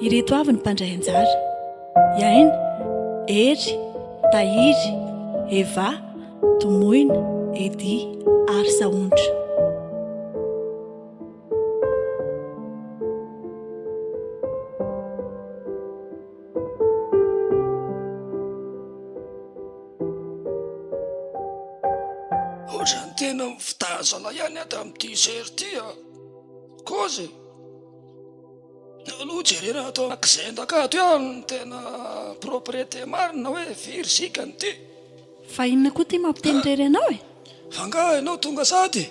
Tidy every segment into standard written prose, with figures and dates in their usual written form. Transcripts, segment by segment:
Ireto avy ny mpandray anjara, i Aina, Hery, Tahiry, Eva, Domoina, Eddy ary Sahondra. Ohatran'ny tena mifitazana ihany aho tamin'ity sery ity a! Kôzy e! Aloha jerena ato Kizendaka ato ihany ny tena propriété marina hoe firy zikany ity. Fa inona koa ity mampiteny irery anao e? Fa angaha ianao tonga sady e?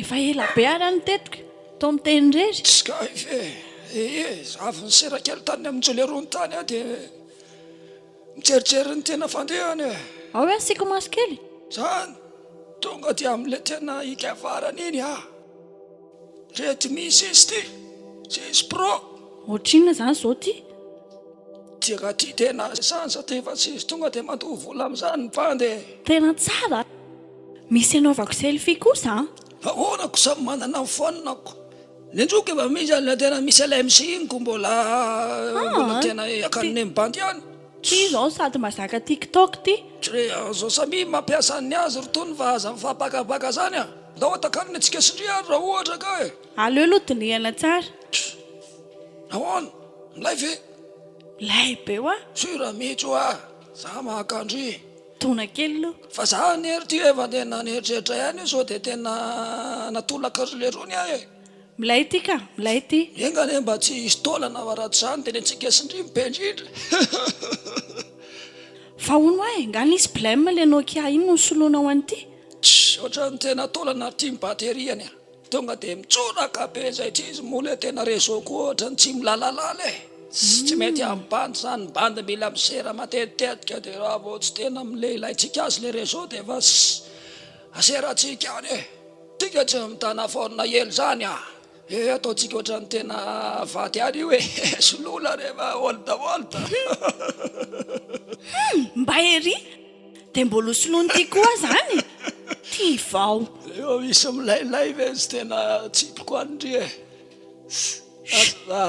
Efa ela be ary aho no teto ka, toa miteny irery. Tsy kay ve e! Ee, avy nisera kely tany amin'ny Jolerony tany aho dia mijerijery ny tena fandehany e! Ao hoe asiako maso kely? Zany! Tonga dia amin'ilay tena hika farany iny aho. Redmi six ity, six pro. Ohatrinona izany izao ity? Ty raha ty tena sans ty fa tsisy tonga dia mandoa vola amin'izany ny bandy e! Tena tsara! Misy anaovako selfie kosa an! Ahoana ko samy manana ny phone-ko. Ny ndroky efa misy an'ilay tena misy LMC iny ko mbola mbola tena akan'ny bandy ihany. Ty izao sady mazaka tiktok ty. Tsy zao samia mampiasa ny azy ry tony fa aza mifampakapaka zany a! Ndao atakalony antsika sy ndry ary raha ohatra ka e! Aleo aloha dinihana tsara. Ahoana? Milay ve? Milay be hoa! Sur mihitsy hoa! Za maka andry. Dona kely aloha. Fa za anie ry ty efa tena nieritreritra ihany io sao dia tena natolaka ry lerony aho e! Milay ty ka, milay ty. Enga anie mba tsy hisy taolana fa raha tsy izany dia ny antsika sy ndry mibe indrindra. Fa hono hoa e, nga nisy blem le Nokia iny no nisoloanao an'ity? Tssy, ohatran'ny tena taolana ry ty ny batterie-ny a! Tonga dia mitsoraka be izay tsy izy moa ilay tena réseau koa ohatran'ny tsy milalalala e! Tsy mety amin'ny bandy izany, ny bandy mila misera matetitetika dia raha vao tsy tena amin'ilay ilaintsika azy ilay réseau dia efa aserantsika any e! Tsika tsy mitana phone ela izany a! Eh ataontsika ohatran'ny tena vady ihany io e! Soloina rehefa old old! Hum! Mba ery! Dia mbola ho soloin'ity koa zany? Ty vao. Reo misy milailay ve tsy tena tsipiko any ndry e! Aza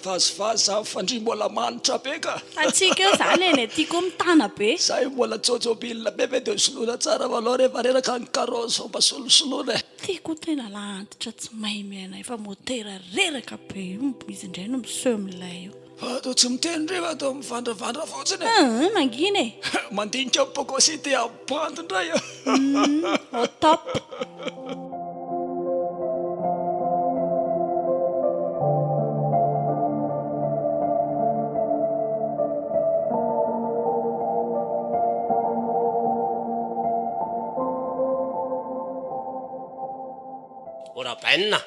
vazivazy zany fa ndry mbola manitra be ka! Antsika eo zany e, ny aty koa mitana be. Zay mbola jôjôbile be ve dia soloina tsara fa aleo rehefa reraka ny carrosse vao mba solosoloina e! Ty koa tena laha antitra tsy mahay miaina efa motera reraka be io izy indray no miseho milay io. Fa toa tsy miteny ndry fa toa mivandravandra fotsiny e. Hum mangina e. Mandinika ny Poco City amin'ny bandy indray a. Hum au top. O Rabainina!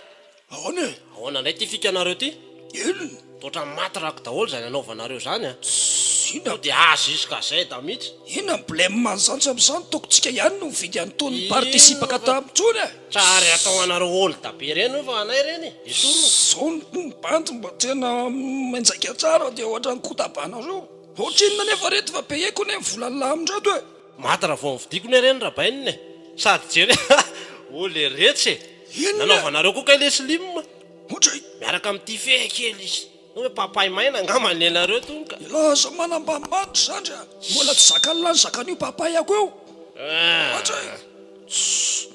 Ahoana e? Ahoana indray ity fikanareo ity? Inona? Toa ohatran'ny maty rako daholo izany anaovanareo izany a! Tssy, inona? Tonga dia A jusqu'à Z mihitsy. Inona ny blème an'izany sy amin'izany? Tokontsika ihany no mividy an'itony participaka tamin'itony e! Tsary atao anareo old be ireny io fa anay ireny e! Esorina. Zao ny bandy mba tena mianjaika tsara dia ohatran'ny kotabanareo. Ohatrinona nefa reto fa payeko anie ny volan'ny lahy amin'ireto e! Maty raha vao novidiako ne reny Rabainina e! Sady jereo oh le retsy e! Inona? Nanaovanareo koa kay le slim? Ohatray! Miaraka amin'ity fehy kely izy. Moa hoe papay maina angamba ny anareo tony ka. Lasa manambanimbany zandry a! Mbola tsy zakan'lah ny zakan'io papay-ako io! Ohatray!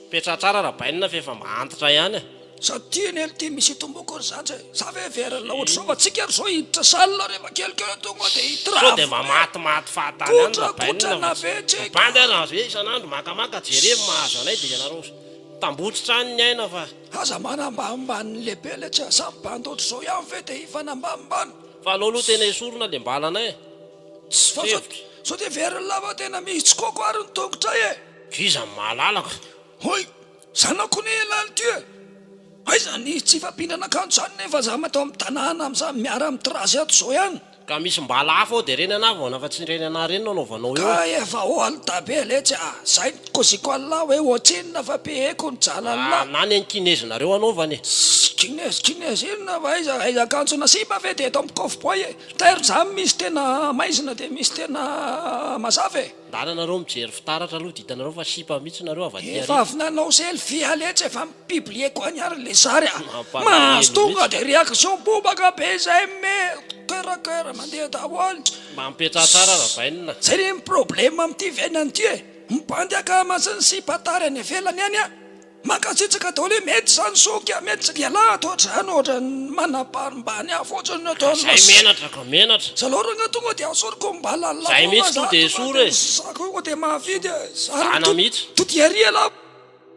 Mipetraha tsara Rabainina fa efa mba antitra ihany e! Sady ty anie ity misy hitomboako ry zandry e! Za ve heverina ohatr'izao fa tsika ry zao hiditra salle rehefa kelikely eo tonga dia Sao dia hitravo mba be! matimaty fahatany any Rabainina Kotrakotrana fa tsy be tsika! Bandy aza ve isan'andro makamaka jereo ny mahazo anay dia ianareo tambotsitra any ny aina fa. Aza manambanimbany ny lehibe letsy a! Samy bandy ohatr'izao ihany ve dia hifanambanimbany? Fa aleo aloha tena esorina le mbalanay e! Tsy fa sao dia heveriny lava tena misy tsikoko ary ny tongotray e! K'iza no mahalala ka! Hoy! Zanako anie ialahy ity e! Aiza ny tsy fampindrana akanjo izany nefa za mba tao amin'ny tanàna amin'izany miara mitirazy ato izao ihany. Ka misy mbala hafa ao dia ireny anah vao fa tsy ireny anah ireny no anaovanao eo Ka e. efa old be letsy a! Zay no koziko anlah hoe ohatrinona fa peheko ny jalanlah. Ah, na ny an'i kinezinareo anaovana e. Tssy, kinezy kinezy inona fa aiza aiza akanjona sipa ve dia eto amin'ny cowboy e! Tairo zany misy tena maizina dia misy tena mazava e! Ndana nareo mijery fitaratra aloha dia hitanareo fa sipa mihitsy nareo avy aty Efa aoriana. avy nanao selfie aho letsy efa mi-publier-ko any ary le sary a! Mampalahelo Mahazo tonga mihitsy. dia réaction bobaka be zay me que. tracker mandeha daholo. Mba mipetraha tsara Rabainina. Zay re ny problème amin'ity fiainana ity e! Mibandy akama sy ny sipa tary any ivelany any a! Mankasitraka daholo hoe mety zany zoky a! Mety zany ialahy ato an-trano ohatran'ny manambanimbany ahy fotsiny no ataonao. Zay menatra ka menatra. Za aloha rangah tonga dia asoriko ny bala Zay mihitsy tonga dia esory e! Za koa dia mahavidy e! Zana mihitsy. Tody ery ialahy.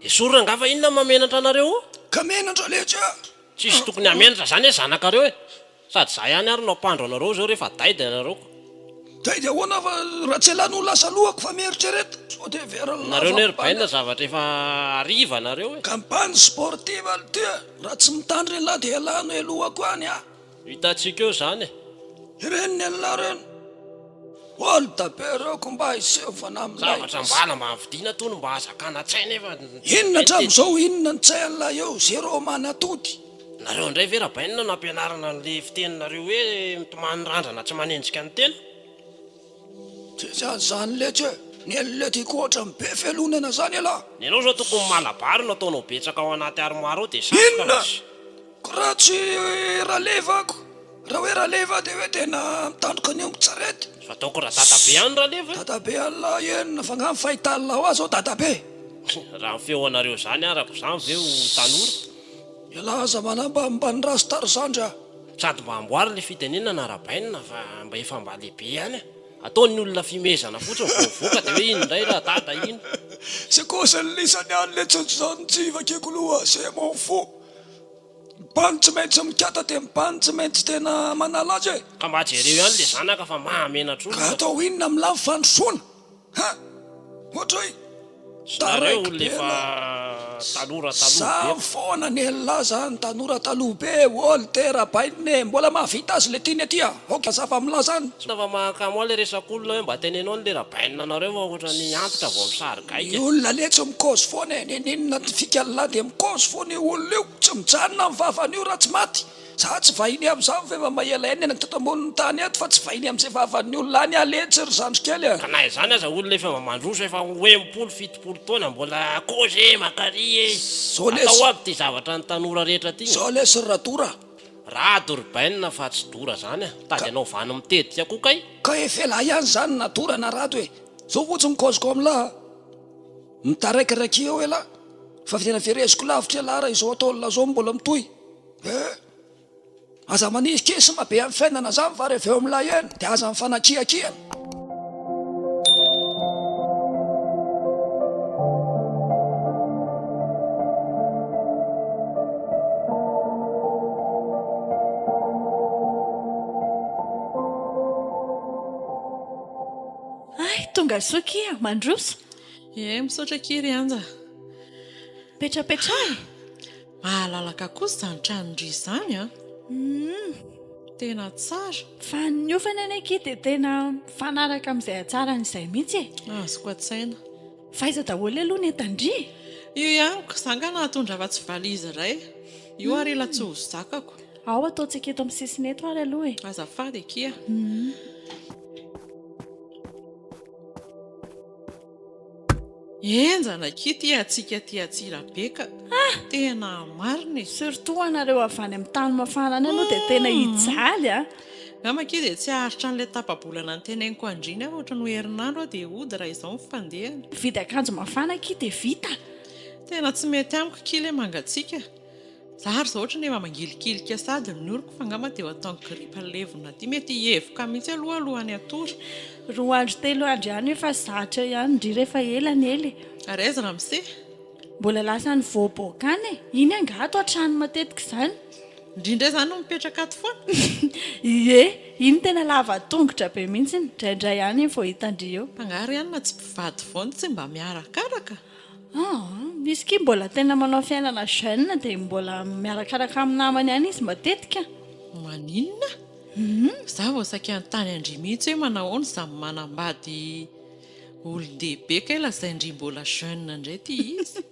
Esory rangah fa inona no mahamenatra anareo io? Ka menatra letsy a! Tsisy tokony hamenatra zany e zanakareo e! Sady za ihany ary no hampandro anareo zao rehefa daida ianareo ko. Daida ahoana fa raha tsy elah no lasa lohako fa mieritrereta sao dia very Nareo ne ry bainina zavatra efa hariva nareo e. Campagne sportive alo ty e! Raha tsy mitandrina elah dia elah no elohako any a! Hitantsika eo zany e. Ireny ny anlah reny. Olda be reo ko mba hiseho fa na milay. Zavatra mbala mba vidiana tony mba hazakana tsaina efa. Inona hatramizao inona ny tsay anlah eo zero manatody. Nareo indray ve rabainina no ampianarana anle fiteninareo hoe mitomany randrana tsy manenjika ny tena? Tsisy an'izany letsy e! Ny an'le tiako ohatran'ny be felonana zany elah! Ny anao zao tokony malabary no ataonao betsaka ao anaty armoire ao de satroka Inona? raha tsy. Ko raha tsy raleva ako! Raha hoe raleva de hoe tena mitandroka ny omby tsarety! Fa ataoko ra dadabe ihany raleva e! Dadabe an'lah enina fa nga ny fahitan'lah azy zao dadabe? Raha ny feo anareo zany arako zany ve ho tanora? Ialahy aza manambanimbany rasta ry zandry a! Sady mba amboary le fitenenana arabainina fa mba efa mba lehibe ihany a! Ataon'ny olona fimehezana fotsiny vao mivoaka dia hoe iny indray ra dada iny. C'est quoi zany lisany any le tsotso zany tsy vakiako loha c'est m'en fous. Ny bandy tsy maintsy mikata dia ny bandy tsy maintsy tena manala azy e! Ka mba jereo ihany le zanaka fa mahamenatra olona. Ka atao inona amin'ilay fandrosoana? Ha! Ohatra hoe Tsy nareo taraiky olona be efa anao. tanora taloha Za be. foana ny elah zany tanora taloha be oly tera-bainina e! Mbola mahavita azy le tiany aty a! Ok mazava amin'lah zany. Tsy fa mahakamo ahy le resak'olona hoe mba teneno any le rabainina anareo fa ohatran'ny antitra vao misary gaigy Ny e. olona letsy mikaozy foana e! N'inon'inona fikan'lah dia mikaozy foana io olona io! Tsy mijanona ny vavan'io raha tsy maty! Za tsy vahiny amzany fa efa mba ela enina teto ambonin'ny tany eto fa tsy vahiny amzay vavan'ny olona any aho letsy ry zandry kely a! Ka na izany aza olona efa mba mandroso efa ho 60 70 taona mbola kozy e makary e! Zao lesy. Atao aby ty zavatra ny tanora rehetra ty. Zao lesy ry Radora a! Rado ry bainina fa tsy dora zany a! Tady anao vano mitedika koa kay. Ka efa ela ihany zany na dora na rado e! Zao fotsiny koziko amlah a! Mitaraikiraiky eo elah fa tena vereziko lavitra elah raha izao ataon'lah zao mbola mitohy. Eh! Aza manisy kisma be amin'ny fiainana zany fa reveo milay eny de aza mifanakiakiana. Hay, tonga soa kia, mandroso. Eh, misaotra akia ry Anja. Petrapetraha e. Mahalalaka kosa izany tranon-dry izany an! Humm. Tena tsara. Fa ny hofany anie akia dia tena mifanaraka amin'izay hatsarany izay mihitsy e! Azoko an-tsaina. Fa aiza daholo aloha ny entan-dry e? Io ihany ko, za nga nahatondra afa-tsy valise iray. Io ary ela tsy ho zakako. Ao ataontsika eto amin'ny sisiny eto ary aloha e! Azafady akia. Humm. Henjana akia ity hatsiaka aty Antsirabe ka! Tena marina e! Surtout anareo avy any amin'ny tany mafana any aloha dia tena hijaly a! Angamba akia dia tsy haharitra an'ilay tapa-bolana noteneniko an-dry iny aho fa ohatran'ny ho herinandro aho dia hody raha izao ny fandehany. Mividy akanjo mafana akia dia vita! Tena tsy mety amiko akia ilay mangatsiaka. Za ary zao ohatran'ny efa mangilikilika sady ny oroko fa angamba dia ho ataon'ny gripa levona aty. Mety hihevoka mihitsy aloha alohan'ny hatory. Roa andro telo andro ihany efa zatra ihany ndry rehefa ela ny ela e. Ary aiza ramose? Mbola lasa any voaboaka any e. Iny angaha ato an-trano matetika izany? Ndry indray izany no mipetraka ato foana? Ie, iny tena lava tongotra be mihitsy iny. Indraindray ihany iny vao hitan-dry eo. Fa angaha ry anona tsy mpivady vao no tsy mba miarakaraka? Aa, misy kia mbola tena manao fiainana jeune dia mbola miarakaraka amin'ny namany ihany izy matetika. Maninona? Za vao saika hanontany an-dry mihitsy hoe manahoana izany manambady olon-dehibe kay lazain-dry mbola jeune indray ity izy.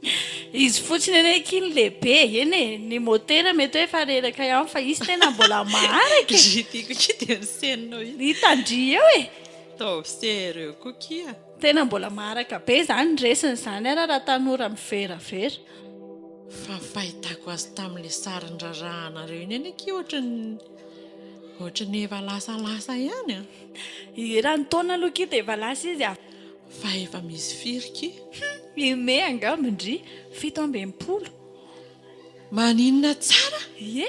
Izy fotsiny anie akia no lehibe e, eny e, ny motera mety hoe efa reraka ihany fa izy tena mbola maharaka e. Ry tiako akia dia ny seninao iny. Hitan-dry eo e. Ataovy sérieux koa kia. Tena mbola maharaka be izany resiny izany ara raha tanora miveravera. Fa ny fahitako azy tamin'ilay sary nirarahanareo iny anie akia ohatran'ny. Ohatry ny efa lasalasa ihany an! Ie, raha ny taona aloha akia dia efa lasa izy a! Fa efa misy firy kia? Hum! Aimé angamba ndry, 67. Maninona tsara? Ie!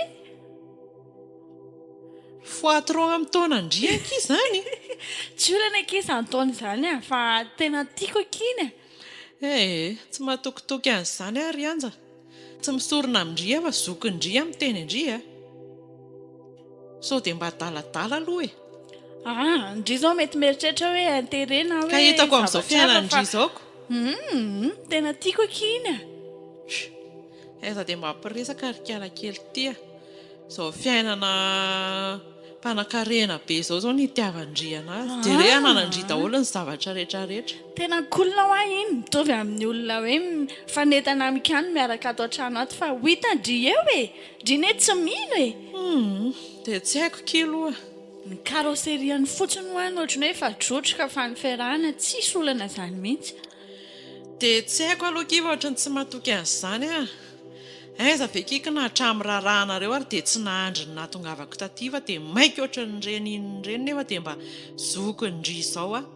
Fois trois amin'ny taona ndry akia izany? Tsy olana akia izany taona izany a! Fa tena tiako akia iny a! Ee, tsy matokitoky an'izany aho ry Anja. Tsy misorona amin-dry aho fa zokin-dry aho miteny an-dry a! Sao dia mba adaladala aloha e! Aa, ndry izao mety mieritreritra hoe intérêt na hoe Ka hitako amin'izao zavatra hafa fiainan-dry fa izao ko! Humm, tena tiako akia iny a! Aiza dia mampiresaka ry kiala kely ity a! Izao fiainana mpanankarena be izao izao no itiavan-dry anazy. Jereo ananan-dry daholo ny zavatra rehetra rehetra. Tena cool hoa iny, mitovy amin'ny olona hoe mifanentana amiko ihany miaraka ato an-trano ato fa ho hitan-dry eo e! Ndry ne tsy mino e! Humm, dia tsy haiko k'y aloha. Ny carrosserie-ny fotsiny hoa no ohatran'ny hoe efa drotroka fa ny fiarahana tsisy olana izany mihitsy. Dia tsy haiko aloha k'y fa ohatran'ny tsy matoky an'izany aho. Aiza ve kiky na hatramin'ny raharahanareo ary dia tsy nahandry ny nahatongavako taty fa dia maika ohatran'ireny inona ireny nefa dia mba zokin-dry izao aho.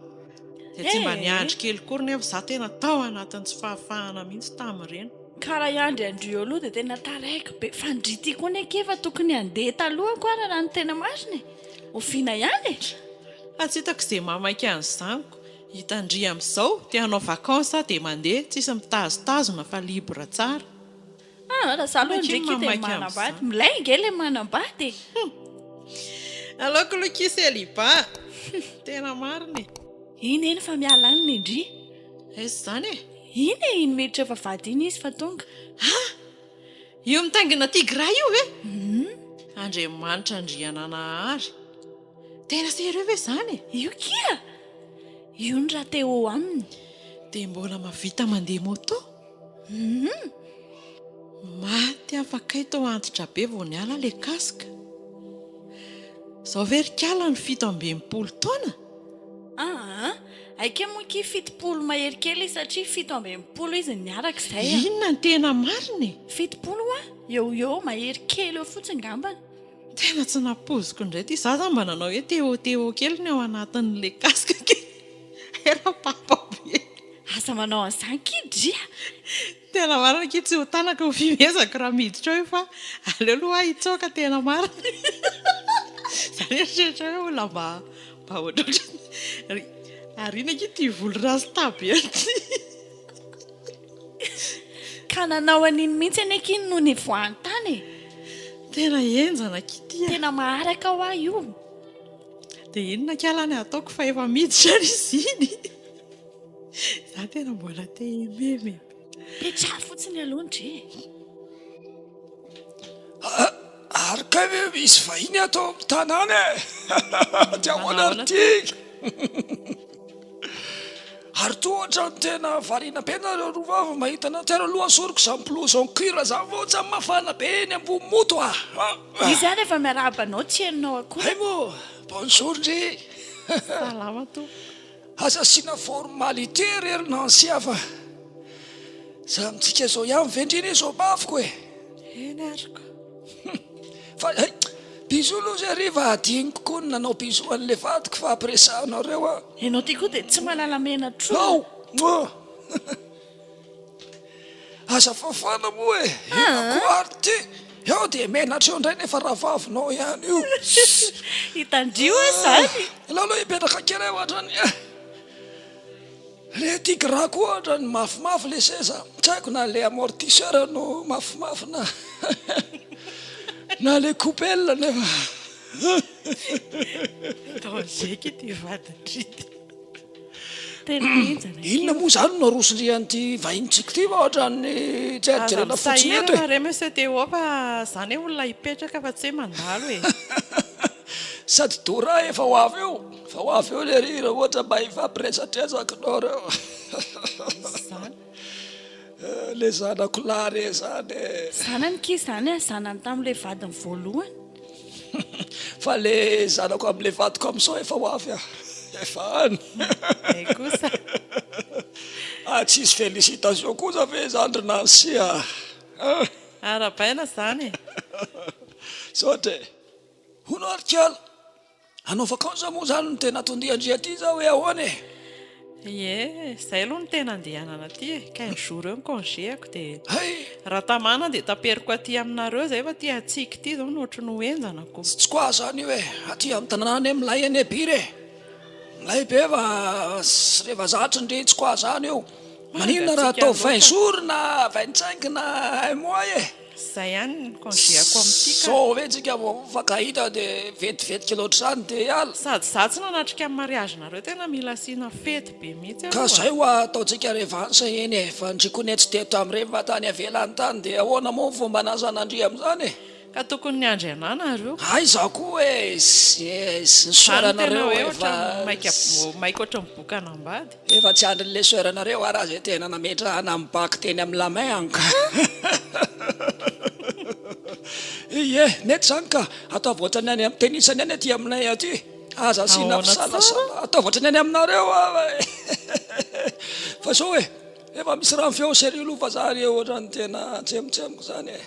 Dia tsy mba niandry kely kory nefa izaho tena tao anatin'ny tsy fahafahana mihitsy tamin'ireny. Ka raha hiandry an-dry eo aloha dia tena taraiky be. Fa ndry ity koa anie akia efa tokony handeha taloha koa ary raha ny tena marina e. Oviana ihany e? Fa tsy hitako izay mahamaika an'izany ko. Hitan-dry amin'izao, te hanao vacances aho dia mandeha, tsisy mitazotazona fa libre tsara. Ah, raha za aloha ndry akia dia manambady. Milay ange ilay manambady e. Aleoko aloha akia celibat. Tena marina e. Iny eny fa miala any ny ndry. Aiza izany e? Iny e, iny miditra vavahady iny izy fa tonga. Ah! Io mitaingina tigra io ve? Andriamanitra Andriananahary. Tena sérieux ve izany e? Io kia! Io ny raha te ho aminy. Dia mbola mahavita mandeha moto? Humm! Maty aho fa kay toa antitra be vao niala ilay casque. Izao ve ry kala no 67 taona? Aa! Aika moa kia 70 mahery kely izy satria 67 izy niaraka izay a! Inona no tena marina e? 70 hoa? Eo ho eo, mahery kely eo fotsiny ngambany. Tena tsy nampoiziko indray ity, za zany mba nanao hoe Théo Théo kely ny ao anatin'ilay casque kely, hay rapapa be. Aza manao an'izany ki dry a! Tena marina akia tsy ho tanako ny fihomezako raha miditra ao io fa aleo aloha aho hitsoaka tena marina. Za nieritreritra hoe olona mba mba ohatrohatran'ny ary ina akia ity volo rasta be ity. Ka nanao an'iny mihitsy anie akia no nivoahany tany e! Tena henjana akia ity a! Tena maharaka hoa io. Dia inona akia lany ataoko fa efa miditra ary izy iny. Za tena mbola te himeme. Petraho fotsiny aloha ndry e! Ary kay ve misy vahiny ato amin'ny tanàna e? Dia ahoana ry Tiky? Ary toa ohatran'ny tena variana be nareo roa vavy mahita anah tsara aloha asoriko izany blouson cuir zany fa ohatran'ny mafana be eny ambony moto ah! Izy ary efa miarahaba anao tsy henonao akory. Hay moa! Bonjour ndry! Salama tompoko. Aza asiana formalité re ry Nancy a fa za amintsika izao ihany ve ndry anie izao baviko e! Eny ary ko. Fa hay, bisous aloha zay ry fa adinoko koa ny nanao bisous an'le vadiko fa ampiresahanareo a! Enao ty koa dia tsy mahalala menatra o! Ao! Moa! Aza fafana moa e! Inona koa ary ty? Eo dia menatra eo indray nefa rahavavinao ihany io. Hitan-dry hoe izany? Aleo aloha hipetraka kely eo ohatran'ny Le tigra koa ohatran'ny mafimafy le seza. Tsy haiko na le amortisseur no mafimafy na na le coupelle nefa. Danger ity vadin-dry ity. Tena henjana akia. Inona moa izany no arosondry an'ity vahintsika ity fa ohatran'ny tsy ary Aza jerena fotsiny eto e. misahirana re Monsieur Théo fa zany hoe olona hipetraka fa tsy hoe mandalo e. Sady Dora efa ho avy eo, efa ho avy eo lery raha ohatra mba hifampiresadresaka nareo. Izany. Le zanako lahy re zany e. Zanany akia izany a, zanany tamin'ilay vadiny voalohany. Fa le zanako amle vadiko amzao efa ho avy ah. Efa any. Hay kosa. Ah tsisy félicitation kosa ve zany ry Nancy ah. Arahabaina zany e. Misaotra e. Hono ary kala. Hanao vakaonsa moa zany no tena tondian-dry aty zao hoe ahoana e? Ie, izay aloha no tena andehanana aty e, quinze jours eo ny congé-ako dia Hay! raha tamana dia taperiko aty aminareo izay fa ity hatsiaka ity izao no ohatry ny ho henjana ko. Tsy quoi zany io e, aty amin'ny tanàna anie milay anie biry e, milay be fa rehefa zatry ndry tsy quoi zany io, maninona raha Mangatsiaka atao vingt loatra. jours na vingt cinq na un mois e. Zay ihany ny congé-ako amin'ity ka. Zao ve tsika vao mifankahita dia vetivetika loatra izany dia hiala. Sady za tsy nanatrika ny mariage-nareo tena mila asiana fety be mihitsy Ka aloha. zay hoa ataontsika revanche eny e, fa ndry koa ne tsy teto tamin'ireny fa tany ivelany tany dia ahoana moa ny fomba anasana-ndry amin'izany e? Ka tokony niandry anah nareo. Aiza koa e, ny Zany soeur tena nareo hoe efa ohatran'ny maika maika ohatran'ny boka anambady. Efa tsy andrin'le soeur nareo ara zay tena nametrahana ny bac teny amin'ny la main an ka. Ie, mety zany ka, ataovy ohatran'ny any amin'ny tenisany any aty aminay aty, aza asiana Ahoana tsara? fisalasala, ataovy ohatran'ny any aminareo aho e. Fa zao e, efa misy raha mifeo sérieux aloha fa za anie ohatran'ny tena tsemotsemoka zany e.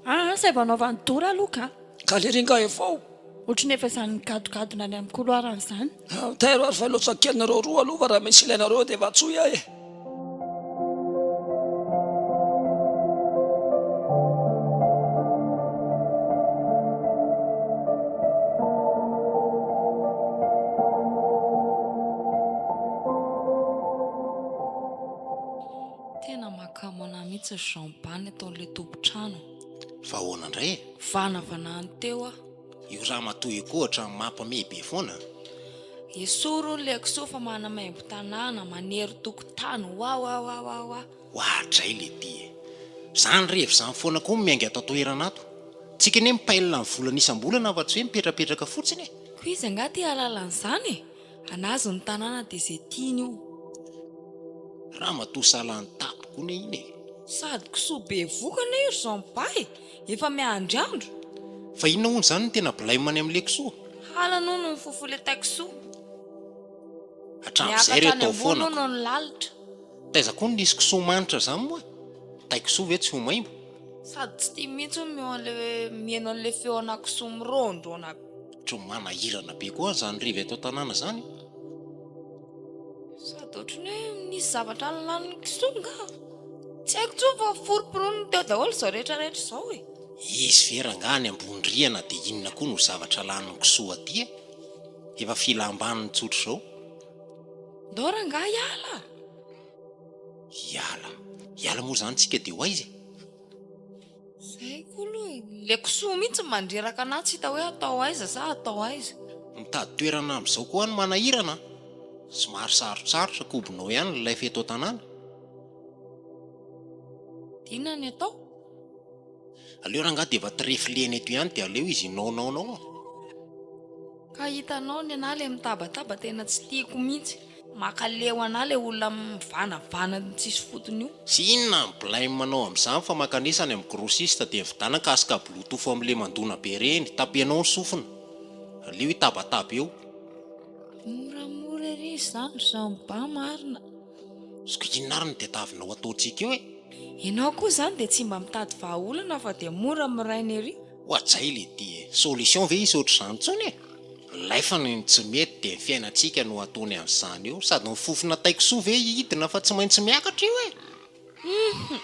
Aa zay vao anaovan'i Dora aloha ka. Ka le ringa efa ao. Ohatry ny efa izany migadogadona any amin'ny couloir any izany. Tairo ary fa ilotsa kely nareo roa aloha fa raha misy ilainareo dia efa antsoy aho e. Tena mahakamo anah mihitsy ry Jean Bany ataon'ilay tompon-trano. Fa ahoana indray e? Vanavanahany teo aho. Io ramatoa io koa ohatran'ny mampime be foana an! Esory hono ilay kisoa fa manamaimbo tanàna, manery tokotany, wawawawawa. Oadray le ty e! Zany revy zany foana koa no miainga ato an-toerana ato. Tsika anie mi-pail ny volana isam-bolana fa tsy hoe mipetrapetraka fotsiny e! Ko iza angaha te hahalala an'izany e? Anazy ny tanàna dia izay tiany io. Ramatoa sahala ny tapo koa ne iny e! Sady kisoa be voka anie io ry Jean Ba e! Efa miandry andro. Fa inona hono izany no tena blame any amin'ilay kisoa? Halany hono ny fofo ilay tai-kisoa. Hatramin'izay Miakatra re any tao ambony foana ko. hono ny lalitra. Taiza koa no nisy kisoa manitra izany moa? Tai-kisoa ve tsy ho maimbo? Sady tsy tia mihitsy hono miheno an'ilay miheno an'ilay feona kisoa mirondrona. Ohatran'ny manahirana be koa izany revy ato an-tanàna izany. Sady ohatran'ny hoe nisy zavatra nolanin'ny kisoa angaha? Tsy haiko intsony fa foromporoniny teo daholo izao rehetra rehetra izao e! Izy ve rangaha any ambony rihana dia inona koa no zavatra lanin'ny kisoa aty e? Efa filam-baniny tsotra izao. Ndao rangaha hiala! Hiala? Hiala moa izany tsika dia ho aiza e? Zay koa aloha e! Ilay kisoa mihitsy no mandreraka anah tsy hita hoe atao aiza sa atao aiza. Mitady toerana amin'izao koa any manahirana an! Somary sarotsarotra kobonao ihany ny life eto an-tanàna. Dia inona ny atao? Aleo rangaha dia efa treflena eto ihany dia aleo izy hinaonaona ao e! Ka hitanao ny anah le mitabataba tena tsy tiako mihitsy. Makaleo anah le olona mivanavana tsisy fotony io. Tsy inona ny blame anao amin'izany fa mankanesa any amin'ny grossiste dia mividana casque bluetooth amin'le mandona be ireny, tapenao ny sofina. Aleo hitabataba eo. Moramora ery izany ry Jean Ba marina. Sko inona ary no tadiavinao ataontsika eo e? Ianao koa izany dia tsy mba mitady vahaolana fa dia mora miraina ery. Oajay le ty e! Solution ve hisy ohatr'izany intsony e? Laifany ny tsy mety dia ny fiainantsika no ataony an'izany eo, sady ny fofona tai-kisoa ve hidina fa tsy maintsy miakatra io e! Hum!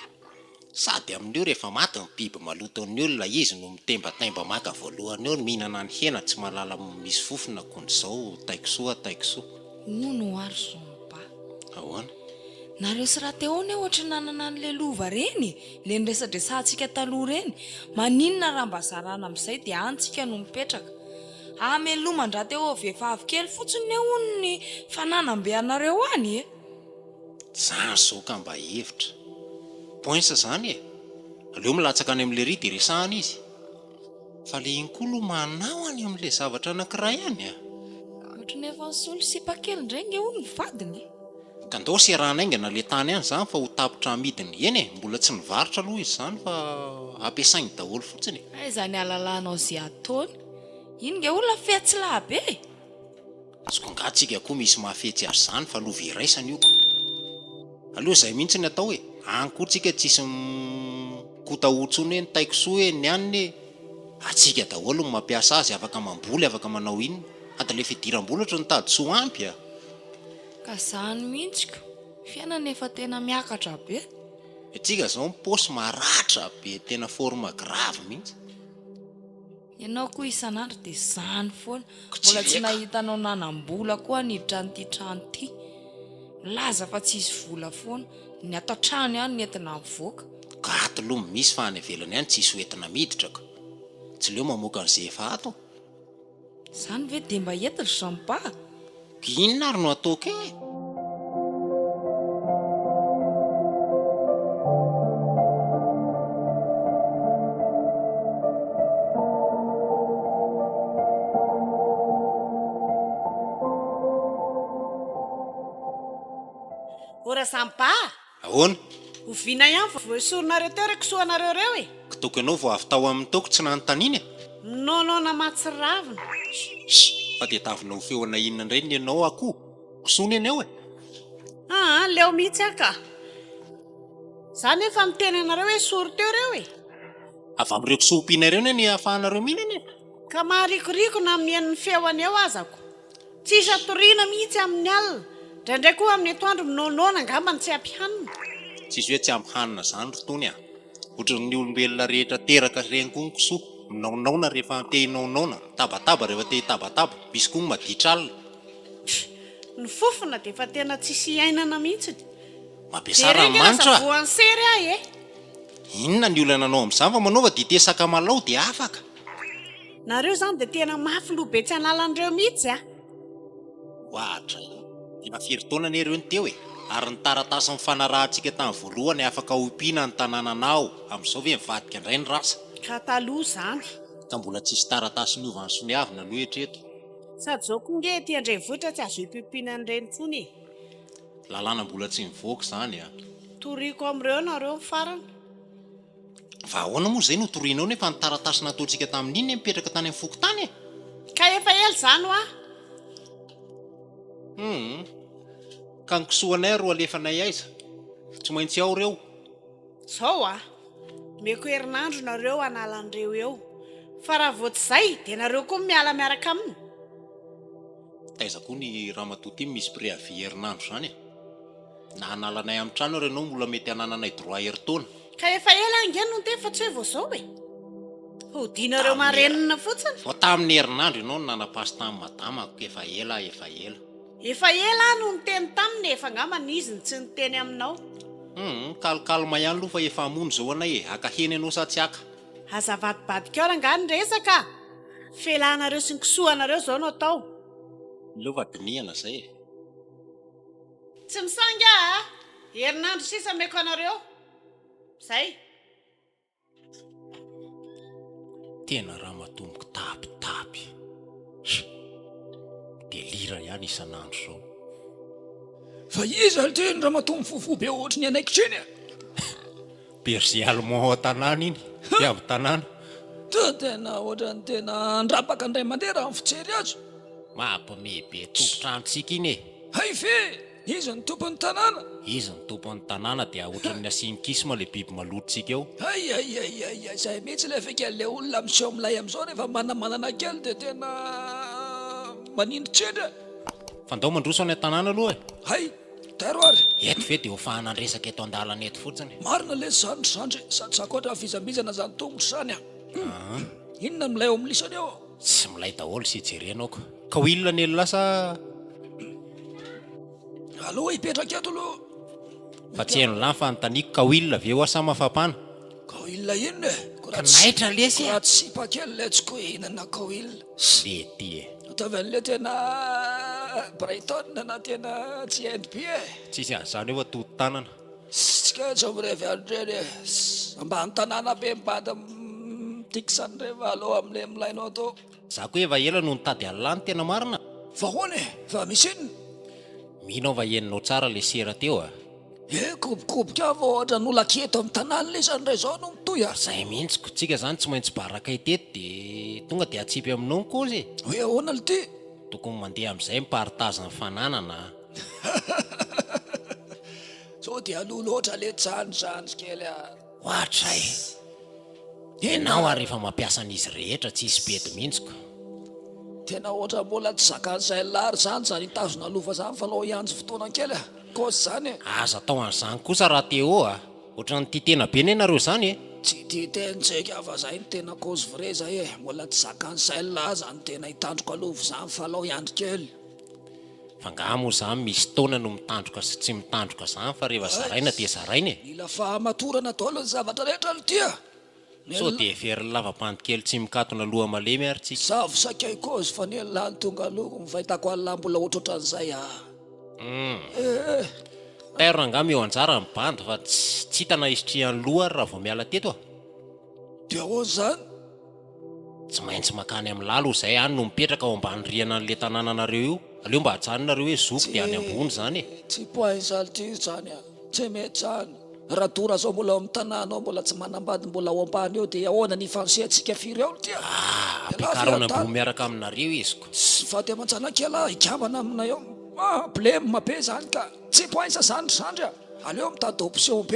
Sady amin'io rehefa maty ny biby maloton'ny olona izy no mitembatemba maka voalohany eo ny mihinana ny hena tsy mahalala misy fofona kony zao tai-kisoa tai-kisoa. Hono hoa ry Zomba. Ahoana? Nareo sy Rateo anie ohatry ny nanana an'ilay lova ireny e! Ilay niresadresahantsika taloha ireny. Maninona raha mba zarana amin'izay dia any tsika no mipetraka. Hameloman-dRateo vehivavy kely fotsiny anie hono ny fananam-be anareo any e! Zany zao ka mba hevitra. Points zany e! Aleo milatsaka any amin'i Lery dia resahana izy. Fa le iny koa aloha manao any amin'ilay zavatra anankiray any a! Ohatry ny efa nisolo sipa kely indray nge hono ny vadiny e! Ka ndao serahana haingana le tany any zany fa ho tapitra amidiny. Eny e, mbola tsy nivarotra aloha izy zany fa ampiasainy daholo fotsiny e. Aiza ny ahalalanao ze ataony? Iny nge olona fetsy lahy be e! Azoko angaha tsika koa misy mahafetsy azy zany fa lova iraisana io ko. Aleo zay mihitsy ny atao e, any koa tsika tsisy mikotao intsony hoe ny taiko soa e, ny anona e, atsika daholo no mampiasa azy, afaka mamboly, afaka manao inona. Ady le fidiram-bola ohatry ny tady tsy ho ampy a! Ka zany mihitsy ko! Fiainana efa tena miakatra be. Antsika zao ny paosy maratra be tena forme grave mihitsy. Ianao koa isan'andro dia zany foana. Mbola tsy nahita anao nanam-bola koa niditra an'ity trano ity. Milaza fa tsisy vola foana. Ny ato an-trano ihany no entina mivoaka. Ka ato aloha misy fa any ivelany any tsisy ho entina miditra ka. Tsy leo mamoaka an'izay efa ato. Zany ve dia mba hety ry Jean-Pa? Inona ary no ataoko e? O Razamba a! Ahoana? Oviana ihany vao voesorinareo teo ireo kisoanareo ireo e? Kitoko ianao vao avy tao amin'ny taoko tsy nanontaniana e! Minoanoana mahatsiravina. Sh! Fa dia tavinao feo ana inona indray ny anao akoho? Kisoa ny anao e! Aa, leo mihitsy aho ka! Za nefa miteny anareo hoe esory teo ireo e! Avy amin'ireo kisoa ompiana ireo anie ny ahafahanareo mihinana e! Ka maharikoriko na mihaino ny feony eo azako. Tsisy atoriana mihitsy amin'ny alina. Indraindray koa amin'ny atoandro minoanoana angamba no tsy ampy hanina. Tsisy hoe tsy ampy hanina izany ry Tony a! Ohatran'ny olombelona rehetra teraka ireny koa ny kisoa, minaonaona rehefa te hinaonaona, mitabataba rehefa te hitabataba, misy koa ny maditra alina. Pff! Ny fofona dia efa tena tsisy iainana mihitsy. Mampiasà Jereo ange lasa ranomanitra a! voan'ny sery aho e! Inona ny olana anao amin'izany fa manaova dite sakamalao dia afaka. Nareo zany dia tena mafy loha be tsy hanala an'ireo mihitsy a! Ohatra e! Efa firy taona anie ireo no teo e! Ary ny taratasy nifanarahantsika tamin'ny voalohany afaka ompiana ny tanànanao, amin'izao ve mivadika indray ny rasa? Ka taloha izany. Ka mbola tsisy taratasy niova nosoniavina aloha hatreto. Sady izao koa nge ety an-drenivohitra tsy azo impiompiana an'ireny intsony e! Lalàna mbola tsy nivoaka izany a! Toriko amin'ireo nareo ny farany. Fa ahoana moa izay no torianao nefa ny taratasy nataontsika tamin'iny ne mipetraka tany amin'ny fokontany e? Ka efa ela izany hoa. Hum. Ka ny kisoanay ary ho alefanay aiza? Tsy maintsy ao ireo. Zao a! Omeko herinandro nareo hanala an'ireo eo. Fa raha vao tsy izay dia nareo koa miala miaraka aminy. Taiza koa ny ramatoa ity misy préavis herinandro izany e? Na hanala anay amin'ny trano ary ianao mbola mety hanananay droit herintaona. Ka efa ela ange no niteny fa tsy hoe vao zao e! Hodianareo marenina fotsiny. Vao tamin'ny herinandro ianao no nanapasy tamin'ny madamako ka efa ela aho efa ela. Efa ela aho no niteny taminy e, efa angambany izy no tsy niteny aminao. Hum, calme ihany aloha fa efa hamono izao anay e, haka hena ianao sa tsy haka? Aza avadibadika ao rangahy ny resaka a! Felanareo sy ny kisoanareo izao no atao. Aleo fa dinihana izay e. Tsy misangy aho a! Herinandro sisa ameko anareo. Zay. Tena ramatoa mikitapitapy. Delira ihany isan'andro izao. Fa iza ity ny ramatoa mifofoa be ohatry ny anaikitra iny e? Berger allemand ao an-tanàna iny, mpiavy tanàna. Toa tena ohatran'ny tena handrapaka indray mandeha raha ny fijery azy. Mampime be tompon-tranontsika iny e! Hay ve! Izy no tompon'ny tanàna? Izy no tompon'ny tanàna dia ohatran'ny asiany kisma ilay biby malotontsika eo. Hay hay hay hay hay, izay mihitsy ilay fikan'ilay olona miseho milay amin'izao rehefa manamanana kely dia tena manindritsindry e! Fa ndao mandroso any an-tanàna aloha e! Hay! Tairo ary! Eto ve dia ho fahanan-dresaka eto an-dalana eto fotsiny? Marina lesy izany ry zandry, sady za koa ohatran'ny vizambizana izany tongotra izany a! Inona no milay ao amin'ny lisany ao? Tsy milay daholo sy jerena aoka. Ka ho inona ny elah sa? Aleo hipetraka eto aloha. Fa tsy haino lany fanontaniako, ka ho inona ve hoa sa mafapana? Kaoil inona e? Kinaitra lesy e! Raha tsy sipa kely ilay tsy koa hihinana kaoil. Mety e! Ataovy an'ilay tena Brighton na tena tsy NB e! Tsisy an'izany eo fa todi-tanana. Tsika tsy mirevy an'ireny e! Ambany tanàna be mibady mi-fixe an'ireny fa aleo amin'ilay milainao atao. Za koa efa ela no nitady an'lah ny tena marina. Fa ahoana e? Fa misy inona? Mino aho fa henonao tsara le sera teo a! Eh kobokoboka aho fa ohatran'ny olaka eto amin'ny tanàna ilay izy indray izao no mitohy a! Zay mihitsy ko, tsika zany tsy maintsy barakay teto de tonga de atsipy aminao ny kôzy e! Hoe ahoana lty? Tokony mandeha amin'izay mi-partage ny fananana a! Sao dia aloha loatra letsy zany zandry kely a! Ohatray! Ianao ary efa mampiasa an'izy rehetra tsisy bedy mihitsy ko! Tena ohatra mbola tsy zakan'izay lary zany zany hitazona lova zany fa alao hianjy fotoana kely a! Cause zany e! Aza atao an'izany kosa raha Théo a! Ohatran'ny tia tena be ne nareo zany e! Tsy tia tena tsika fa zay no tena cause vrai zay e! Mbola tsy zakan'izay lah zany tena hitandroka lova zany fa alao hiandry kely. Fa ngaha moa zany misy taona no mitandroka sy tsy mitandroka zany fa rehefa zaraina dia zaraina e! Mila fahamatorana daholo ny zavatra rehetra ry tia! Sao dia heverin'ny lava-bandy kely tsy mikatona loha malemy ary tsika. Zavo sakay kozy fa ny elah no tonga aloha ny fahitako anlah mbola ohatrohatran'izay ah. Humm. Tairo rangaha meo anjara ny bandy fa tsy hita na hisitrihan'ny loha ary raha vao miala teto ah. Dia ahoana izany? Tsy maintsy makany amin'ny lahy aloha izay, any no mipetraka ao ambany rihana an'ilay tanànanareo io. Aleo mba ajanony nareo hoe zoky dia any ambony izany e. Tsy point salty izany ah. Tsy mety zany. Radora zao mbola ao amin'ny tanàna ao mbola tsy manambady mbola ao ambany eo dia ahoana ny hifansehantsika firy eo ty a? Ah, ampiakaro any ambony miaraka aminareo izy ko. Tsy vady aman-janaka ialahy hikambana aminay eo. Ah, blème be zany ka. Tsy poinsa zany ry zandry a. Aleo mitady option B.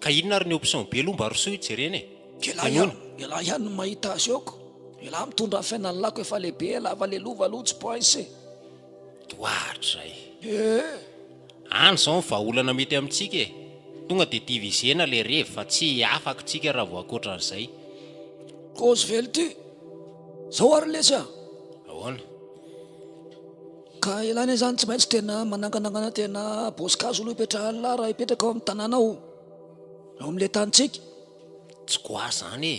Ka inona ary ny option B aloha mba rosoy jerena e. Ialahy ihany, ialahy ihany no mahita azy eo ko. Ialahy mitondra ny fiainan'ny lako efa lehibe ialahy fa le lova aloha tsy poinsa e. Tohatra e. Eh. Any izao ny vahaolana mety amintsika e! Tonga dia diviser-na ilay revy fa tsy afaka tsika raha vao ankoatran'izay. Kozy velty! Zao ary lesy a! Ahoana? Ka elah anie zany tsy maintsy tena mananganangana tena boskazo aloha ipetrahan'lah raha hipetraka ao amin'ny tanàna ao, ao amin'ilay tanintsika. Tsy quoi zany e!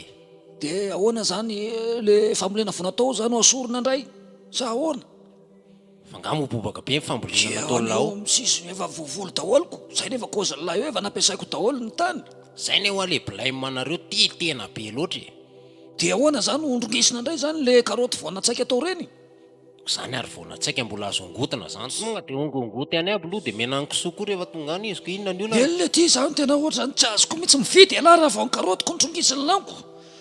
Dia ahoana zany le fambolena vao natao zany ho asorina indray sa ahoana? Fa nga moa bobaka be ny fambolena nataon'lah ao? Eo amin'ny sisiny efa voavoly daholo ko, zay nefa cause-n'lah eo efa nampiasaiko daholo ny tany. Zay ne hoa le blème anareo tia tena be loatra e. Dia ahoana zany hondrongesina indray zany le karaoty vao natsaika tao reny? Zany ary vao natsaika mbola azo ongotina zany, tonga de ongongoty any aby aloha de mena ny kisoa koa rehefa tonga any izy ko inona ny olana? Eny le ty zany tena ohatrany tsy azoko mihitsy mividy ialahy raha vao ny karaotiko no trongisin'ny laoko,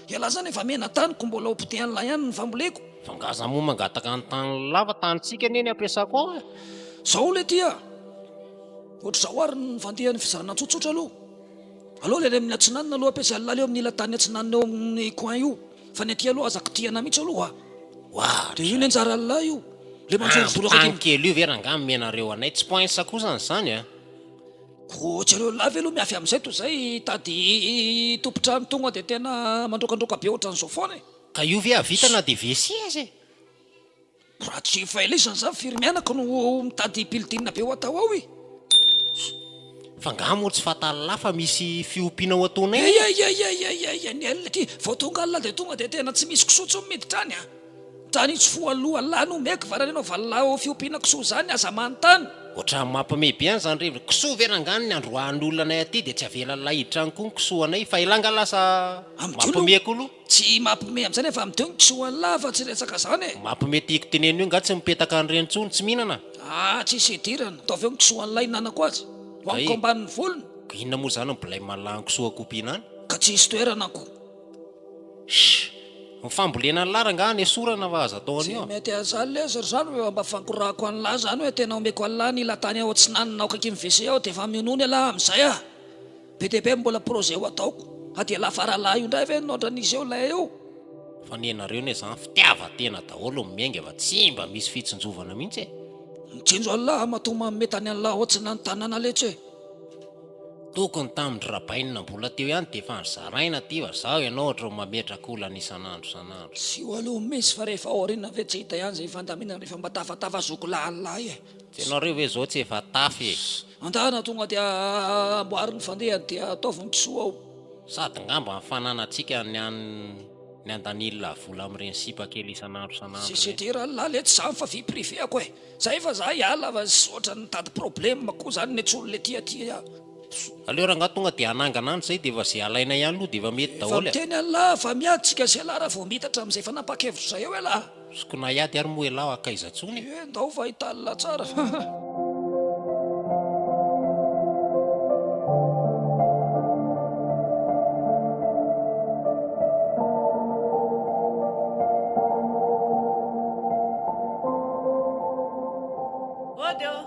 ialahy zany efa mena tany ko mbola ho potehan'lah ihany ny famboleko. Fa nga za moa mangataka ny tany lava, tanintsika anie ny ampiasako ao e! Zao le ty a! Ohatr'izao ary ny fandehan'ny fizarana tsotsotra aloha. Aleo le any amin'ny atsinanana aloha ampiasain'ny lahy eo amin'ny ila-tany atsinanana eo amin'ny coin io, fa ny aty aloha aza kitihana mihitsy aloha a! Ohatra. Dia io ny anjaran'ny lahy io, le manjorijoro akaiky. Tany kely io ve rangaha omenareo anay, tsy poinsa kosany izany a! Koa tsy aleo lahy ve aloha miafy amin'izay toy izay hitady tompon-trano tonga dia tena mandroakandroaka be ohatran'izao foana e! Ka io ve hahavita na dia WC aza e? Raha tsy fahelezana zany firy mianaka no mitady building be ho atao ao e? Fa nga moa tsy fatallah fa misy fiompiana ho ataonay e? Eieieieieiei ny alina ity vao tonga alina dia tonga dia tena tsy misy kisoa intsony miditra any a! Tany hitsofoha aloha Allah no omeko va raha nanaova Allah ao fiompiana kisoa zany aza manontany. Ohatran'ny mampime be any zany revy kisoa ve rangah ny androahan'ny olona anay aty dia tsy avelan'lah hiditra any koa ny kisoa anay fa elah nga lasa mampime koa aloha. Tsy mapme amzay nefa amdeo ny kisoa anlah fa tsy resaka zany e! Mapme tiako tenenina io nga tsy mipetaka an'ireny tsony tsy mihinana? Ah tsisy idirana, ataovy eo ny kisoa anlah ihinanako azy, hohaniko ambanin'ny volony. Ka inona moa zany ny blème anlah ny kisoa kopiana any? Ka tsisy toerana ko. Shh! Ny fambolena anlah rangaha anesorana fa aza atao Tsy an'io a! mety an'zany lesy ry zany fa mba fangorahako anlah zany hoe tena omeko anlah ny ila-tany ao atsinanana ao akaikin'ny WC ao dia efa mionona elah amzay ah! Be dia be mbola projet ho ataoko. Fa dia lafaralahy io indray ve no ohatran'izy eo ilay eo? Fa nenareo ne zany fitiavan-tena daholo no miainga fa tsy mba misy fitsinjovana mihitsy e! Mitsinjo an'lah matoa manome tany an'lah ao tsy nany tanàna letsy e! Tokony tamin-dry Rabainina mbola teo ihany dia efa nozaraina aty fa zao ianao ohatran'ny mametraka olana isan'andro isan'andro. Tsy eo aloha mihitsy fa rehefa aoriana ve tsy hita ihany izay fandaminana rehefa mba tafatafa zoky lahy e! Tsy ianareo ve zao tsy efa tafa e! Andana tonga dia amboary ny fandehany dia ataovy ny kisoa ao. Sady ngamba ny fananantsika ny any ny andanilona vola amin'ireny sipa kely isan'andro isan'andro ireny. Sisy idiran'lah letsy zany fa vie privée ako e! Zay fa za hiala fa ohatran'ny mitady problème koa zany ny antsoin'le ty aty a. Aleo rangaha tonga dia hanangana any zay dia efa ze alaina ihany aloha dia efa mety Efa daholo e. miteny an'lah fa miady tsika sy elah raha vao miitatra amin'izay fanapahan-kevitra zay eo elah. Sokona hiady ary moa elah hakaiza tsony e. Ie ndao fa hitalina tsara. Hody ô!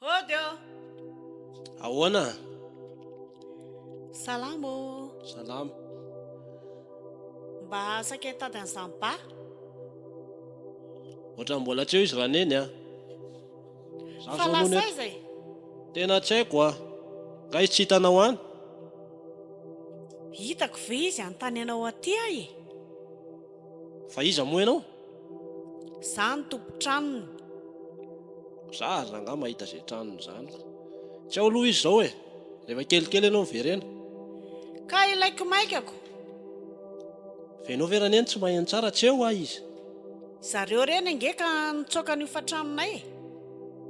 Hody ô! Ahoana? Salama ô! Salama. Mba saika hitady an'izany ba. Ohatran'ny mbola tsy eo izy Raneny a. Za Fa zao aloha lasa nefa. aiza e? Tena tsy haiko a. Nga izy tsy hitanao any? Hitako ve izy hanontany anao aty aho e? Fa iza moa ianao? Za no tompon-tranony. Za ary rangahy mahita izay tranony izany ko. Tsy ao aloha izy izao e. Rehefa kelikely ianao miverena. Ka ilaiko maika ko. Fa ianao ve Raneny tsy maheno tsara tsy eo hoa izy. Zareo reny ange ka nitsoaka ny hofan-tranonay e.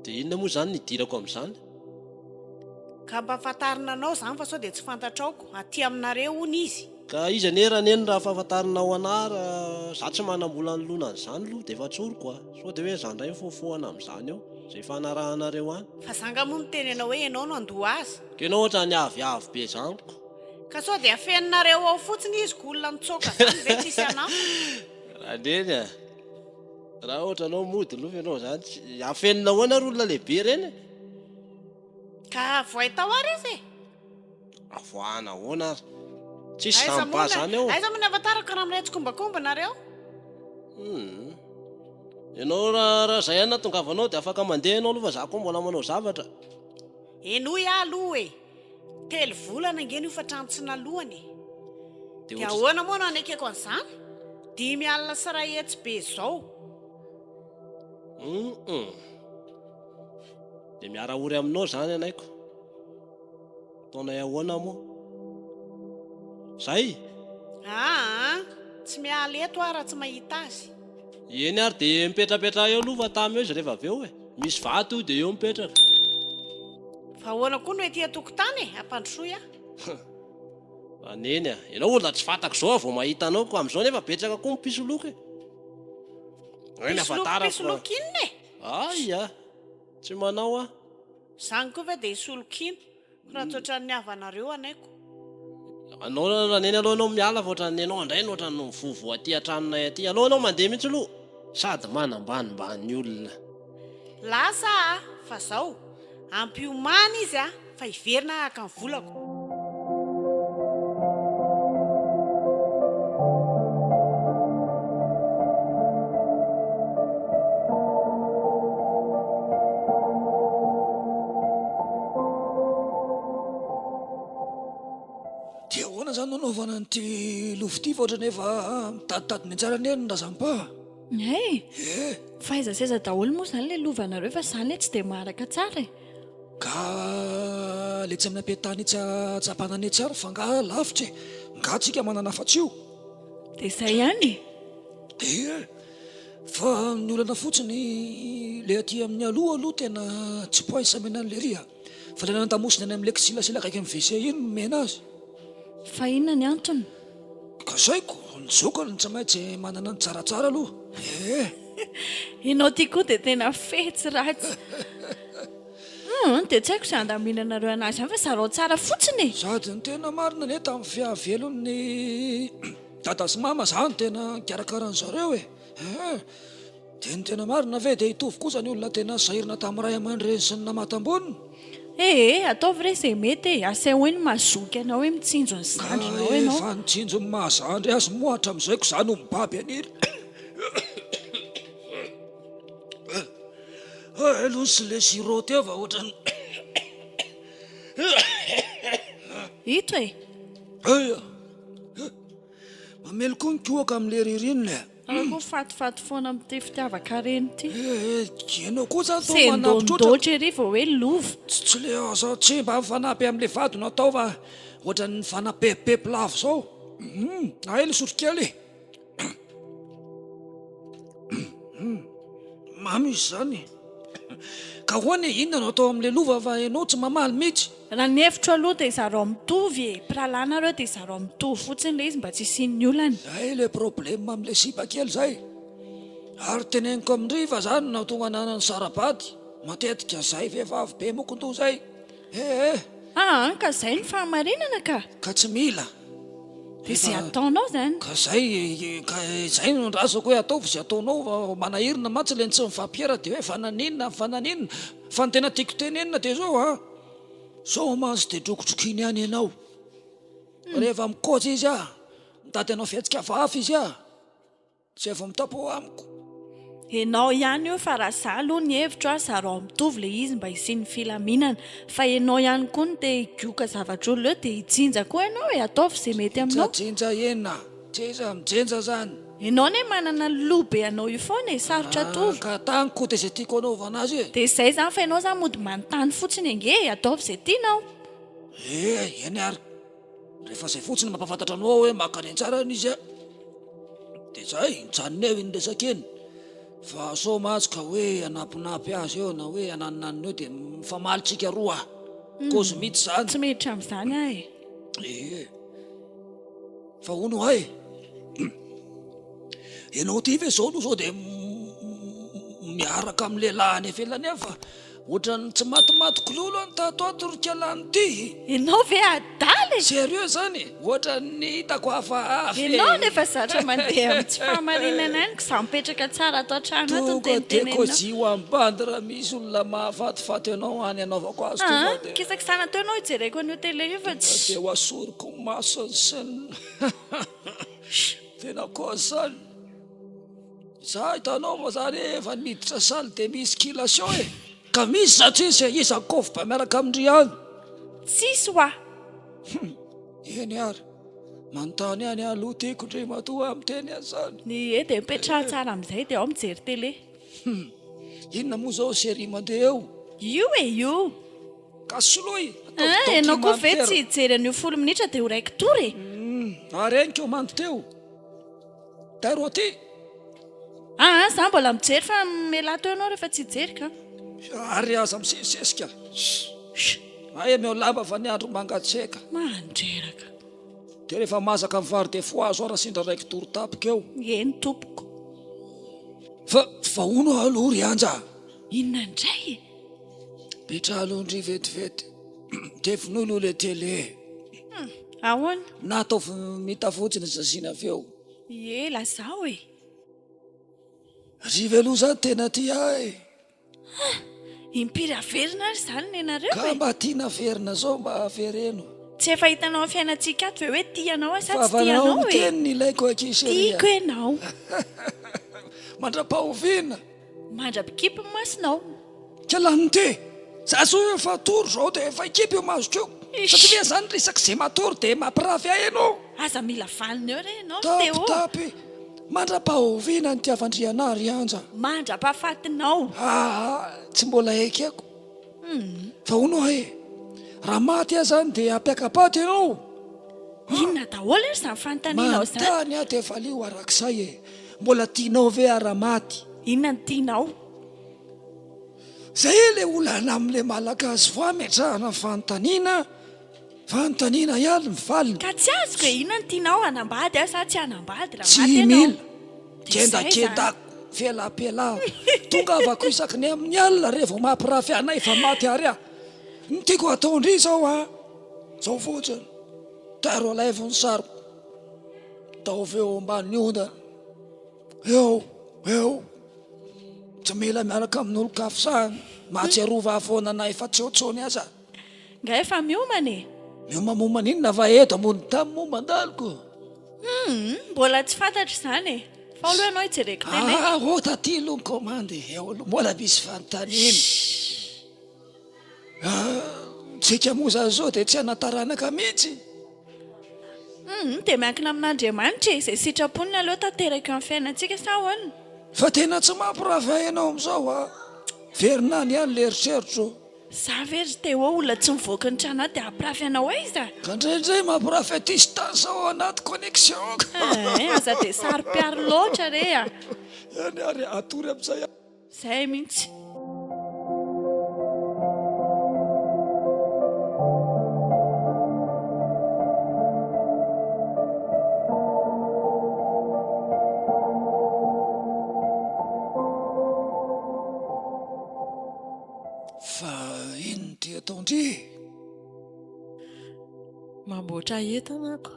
Dia inona moa izany ny hidirako amin'izany? Ka mba fantarina anao izany fa sao dia tsy fantatrao ko. Aty aminareo hono izy. Ka iza anie Raneny raha fahafantarinao anah raha za tsy manambola anoloana an'izany aloha dia efa tsoriko a! Sao dia hoe za indray mifohafohana amin'izany eo, izay ifanarahanareo any. Fa za nga moa miteny anao hoe ianao no handoa azy? Ka ianao ohatran'ny aviavy be izany ko. Ka sao dia afeninareo ao fotsiny izy ko olona nitsoaka zany ve tsisy hanampy? Raneny a! Raha ohatra anao mody aloha ianao izany tsy, afenina ahoana ary olona lehibe ireny e? Ka avoay tao ary izy e! Avoahana ahoana ary? Tsisy Aiza zany moa ba zany ao. Aiza moa ny ahafantarako raha miray tsikombakomba nareo? Hum. Ianao raha raha zay ihany nahatongavanao dia afaka mandeha ianao aloha fa za koa mbola manao zavatra. Henoy aho aloha e! Telo volana ange ny hofantrano tsy nalohany e! Dia Dia ohatr. ahoana moa no hanekeko an'izany? 105 be izao. Hum. Dia miara-ory aminao izany anaiko. Ataonay ahoana moa? Zay? Aa, tsy miala eto aho raha tsy mahita azy. Eny ary dia mipetrapetraha eo aloha fa tamy eo izy rehefa avy eo e. Misy vato io dia eo mipetraka. Fa ahoana koa no ety an-tokotany e? Ampandrosoy aho. Fa neny a! Ianao olona tsy fantako izao aho vao mahita anao ko amin'izao nefa betsaka koa ny mpisoloky e. Eny Mpisoloky ahafantarako fa. mpisoloky inona e? Ay a! Tsy manao aho. Izany koa ve dia hisolokiana? Raha tsy ohatran'ny havanareo anaiko. Anao Raneny aleo ianao miala fa ohatran'ny ianao indray no ohatran'ny mivovo aty an-tranonay aty. Aleo ianao mandeha mihitsy aloha. Sady manambanimbany olona. Lasa a! Fa zao, ampiomany izy a! Fa hiverina aho haka ny volako. Dia ahoana izany no anaovana an'ity lova ity fa ohatran'ny efa mitaditady mianjara anie ny razam-pa. Hay! Eh! Fa aiza sy aiza daholo moa izany ilay lovanareo fa za anie tsy dia maharaka tsara e! Ka le tsy amin'ny ampetany etsy Antsapanana etsy ary fa nga lavitra e! Nga tsika manana afa-tsy io? Dia izay ihany e! Ie! Fa ny olana fotsiny le aty amin'ny aloha aloha tena tsy poinsa mena an'i lery a! Fa le nandamosiny any amin'le kisilasila akaiky amin'ny WC iny no mena azy. Fa inona ny antony? Ka zay ko, ny zokiny no tsy maintsy manana ny tsaratsara aloha ee! Ianao ty koa dia tena fetsy ratsy. Humm, dia tsy haiko izay handaminanareo anazy any fa zarao tsara fotsiny e! Sady ny tena marina anie tamin'ny fihavelon'ny dada sy mama za no tena nikarakara an'zareo e! Eh! Dia ny tena marina ve dia hitovy kosa ny olona tena sahirana tamin'ny ray aman-dreny sy ny namata-amboniny? Eh! Ataovy re izay mety e! Asehoy ny maha zoky anao hoe mitsinjo ny zandrinao Ka ianao. efa nitsinjo ny maha zandry azy moa hatramin'izay ko za no mibaby an'iry. Eh! Aloha sy le sirop teo fa ohatran'ny. Ito e! Eh! Mamely koa ny kohaka amin'le ririnina e. Anao koa fatifaty foana amin'ity fitiavan-karena ity. Eh, ianao koa zany toa manampy trotraka. Sendoandoatra ery vao hoe lova. Tsy tsy le aza tsy mba mifanampy amin'le vady no atao fa ohatran'ny mifanapepipepy lava zao. Hum, hay le sotro kely e. Hum, mamy izy zany. Ka ahoana e, inona no atao amin'ilay lova fa ianao tsy mamaly mihitsy? Raha ny hevitro aloha dia zarao mitovy e, mpirahalahy nareo dia zarao mitovy fotsiny ilay izy mba tsy hisian'ny olana. Zay ilay problème amin'ilay sipa kely zay. Ary teneniko amin-dry fa zany no nahatonga anah nisara-bady. Matetika zay vehivavy be mokon-doha zay. Eh eh! Aa ka zay no fahamarinana ka! Ka tsy mila. Dia izay ataonao izany. Ka zay, ka izay no andrasako hoe ataovy izay ataonao fa manahirana mantsy ilay ny tsy mifampiera dia hoe fa naninona, fa naninona. Fa ny tena tiako tenenina dia izao an, sao mantsy dia trokitrokiny ihany ianao. Rehefa mikoja izy an, Mitady hanao fihetsika hafahafa izy ah! Zay vao mitapy ao amiko. Enao ihany io fa raha za aloha ny hevitro a zarao mitovy le izy mba hisian'ny filaminana fa enao ihany koa no te higoka zavatr'olona eo de hijinja koa enao e ataovy ze mety aminao. Jinja inona? Tsy iza mijinja zany. Enao anie manana loha be anao io foana e, sarotra atoro. Ka taniko de ze tiako anaovana azy e. De zay zany fa enao zany mody manontany fotsiny ange e, ataovy ze tianao. E, eny ary. Rehefa zay fotsiny mampafantatra anao hoe maka any an-tsarany izy a, de zay, mijanona eo iny resaka iny. Fa sao mantsy ka hoe hanampinampy azy eo na hoe hananinanina eo de mifamaly tsika roa. Kôzy mihitsy zany. Tsy miditra amin'izany aho e. Ee. Fa hono hay e. Ianao ty ve zao aloha zao de miaraka amin'ny lehilahy any ivelany any fa ohatran'ny tsy matimaty kololo any tato ato ry kialany ty. Ianao ve adala e? Sérieux zany e? Ohatran'ny hitako hafahafa e. Ianao nefa zatra mandeha amin'ny tsy fahamarinana any ka izaho mipetraka tsara ato an-trano ato no Tonga de tenitenenao. kôzio amin'ny bandy raha misy olona mahafatifaty anao any anaovako azy tonga Aa, de. mikisakisana teo ianao hijereko an'io télé io fa Tonga tsy. de ho asoriko ny masony sy ny. Tena cause zany. Za hitanao fa zany efa niditra salle de musculation e. Ka misy sa tsisy e, iza kôfba miaraka amin-dry any? Tsisy hoa. Hum, eny ary. Manontany ihany aho aloha tiako ndry matoa aho miteny an'izany. Ie, dia mipetraha tsara amin'izay dia ao mijery télé. Hum, inona moa zao série mandeha eo? Io e, io. Ka soloy, ataovy Ah, ianao koa ve tsy hijery an'io folo minitra dia ho raiki-tory e? Hum, ary eny commande teo. Tairo aty. Ah, za mbola mijery fa mialà teo ianao rehefa tsy hijery ka. Ary aza misesisesika. Shh. Ay ameo lamba fa ny andro mangatsiaka. Mandreraka. Dia rehefa masaka ny vary dia fohazo aho raha sendra raiki-tory tampoka eo. Eny tompoko. Fa, fa hono aloha ry Anja. Inona indray e? Petraho aloha ndry vetivety. Dia vonoy aloha ilay télé. Hum, ahoana? Na ataovy mita fotsiny sy asiana feo. Ie, lazao e. Ry veloha zany tena tia ahy e. Hum, impiry averina ary izany nenareo e. Ka mba tiana averina zao mba avereno. Tsy efa hitanao amin'ny fiainantsika ato ve hoe tia anao aho sa tsy tia Vavanao anao e? miteny ny ilaiko akia chérie a. Tiako ianao. Mandra-pahoviana? Mandra-pikipy ny masonao. Kialany ty! Za zao efa hatory zao de efa hikipy io masoko io. Satria ve zany resaky ze matory de mampirafy ahy enao? Aza mila valiny eo re enao ry Théo. Tapitapy! Mandra-pahoviana ny tiavan-dry anah ry Anja? Mandra-pahafatinao. Aa tsy mbola ekeko. Fa hono aho e! Raha maty aho zany de hampiaka-paty enao? Inona daholo ary izany fanontanianao izany? Manontany aho de valio arak'izay e! Mbola tianao ve aho raha maty? Inona no tianao? Zay le olana amle malagasy vao ametrahana fanontaniana, fanontaniana ihany ny valiny. Ka tsy azoko e, inona no tianao, hanambady aho sa tsy hanambady raha Tsy maty ianao? mila, Dia izay izany. kendakendako, felapelahako, tongavako isaky ny amin'ny alina re vao mampirafy anay fa maty ary aho. Ny tiako hatao ndry zao an, zao fotsiny, tairo alaivo ny sariko, ataovy eo ambany ondana, eo, eo. Tsy mila miaraka amin'olon-kafa izany. Mahatsiarova ahy foana na efa tsy eo intsony aza. Nga efa miomana e? Miomamomana inona fa eto ambony tany moa mandalo ko. Humm, mbola tsy fantatro izany e. Fa ao aloha ianao hijereko télé. Ah, oh taty aloha ny commande e. Eo aloha mbola misy fanontaniana. Ah, tsika moa izany izao dia tsy hanan-taranaka mihitsy. Humm, dia miankina amin'Andriamanitra e, izay sitrapony aleo tanteraka eo amin'ny fiainantsika sa ahoana? Fa tena tsy mampirafy ahy ianao amin'izao a! Verina any ihany ilay eritreritro. Za ve ry Théo olona tsy mivoaka ny trano ato dia hampirafy anao aiza? Ka indraindray mampirafy à distance ao anaty connexion ka! Eeh, aza dia saro-piaro loatra re a! Eny ary, hatory amin'izay aho. Zay mihitsy. Fa inona ity ataon-dry e? Mamboatra entana ako.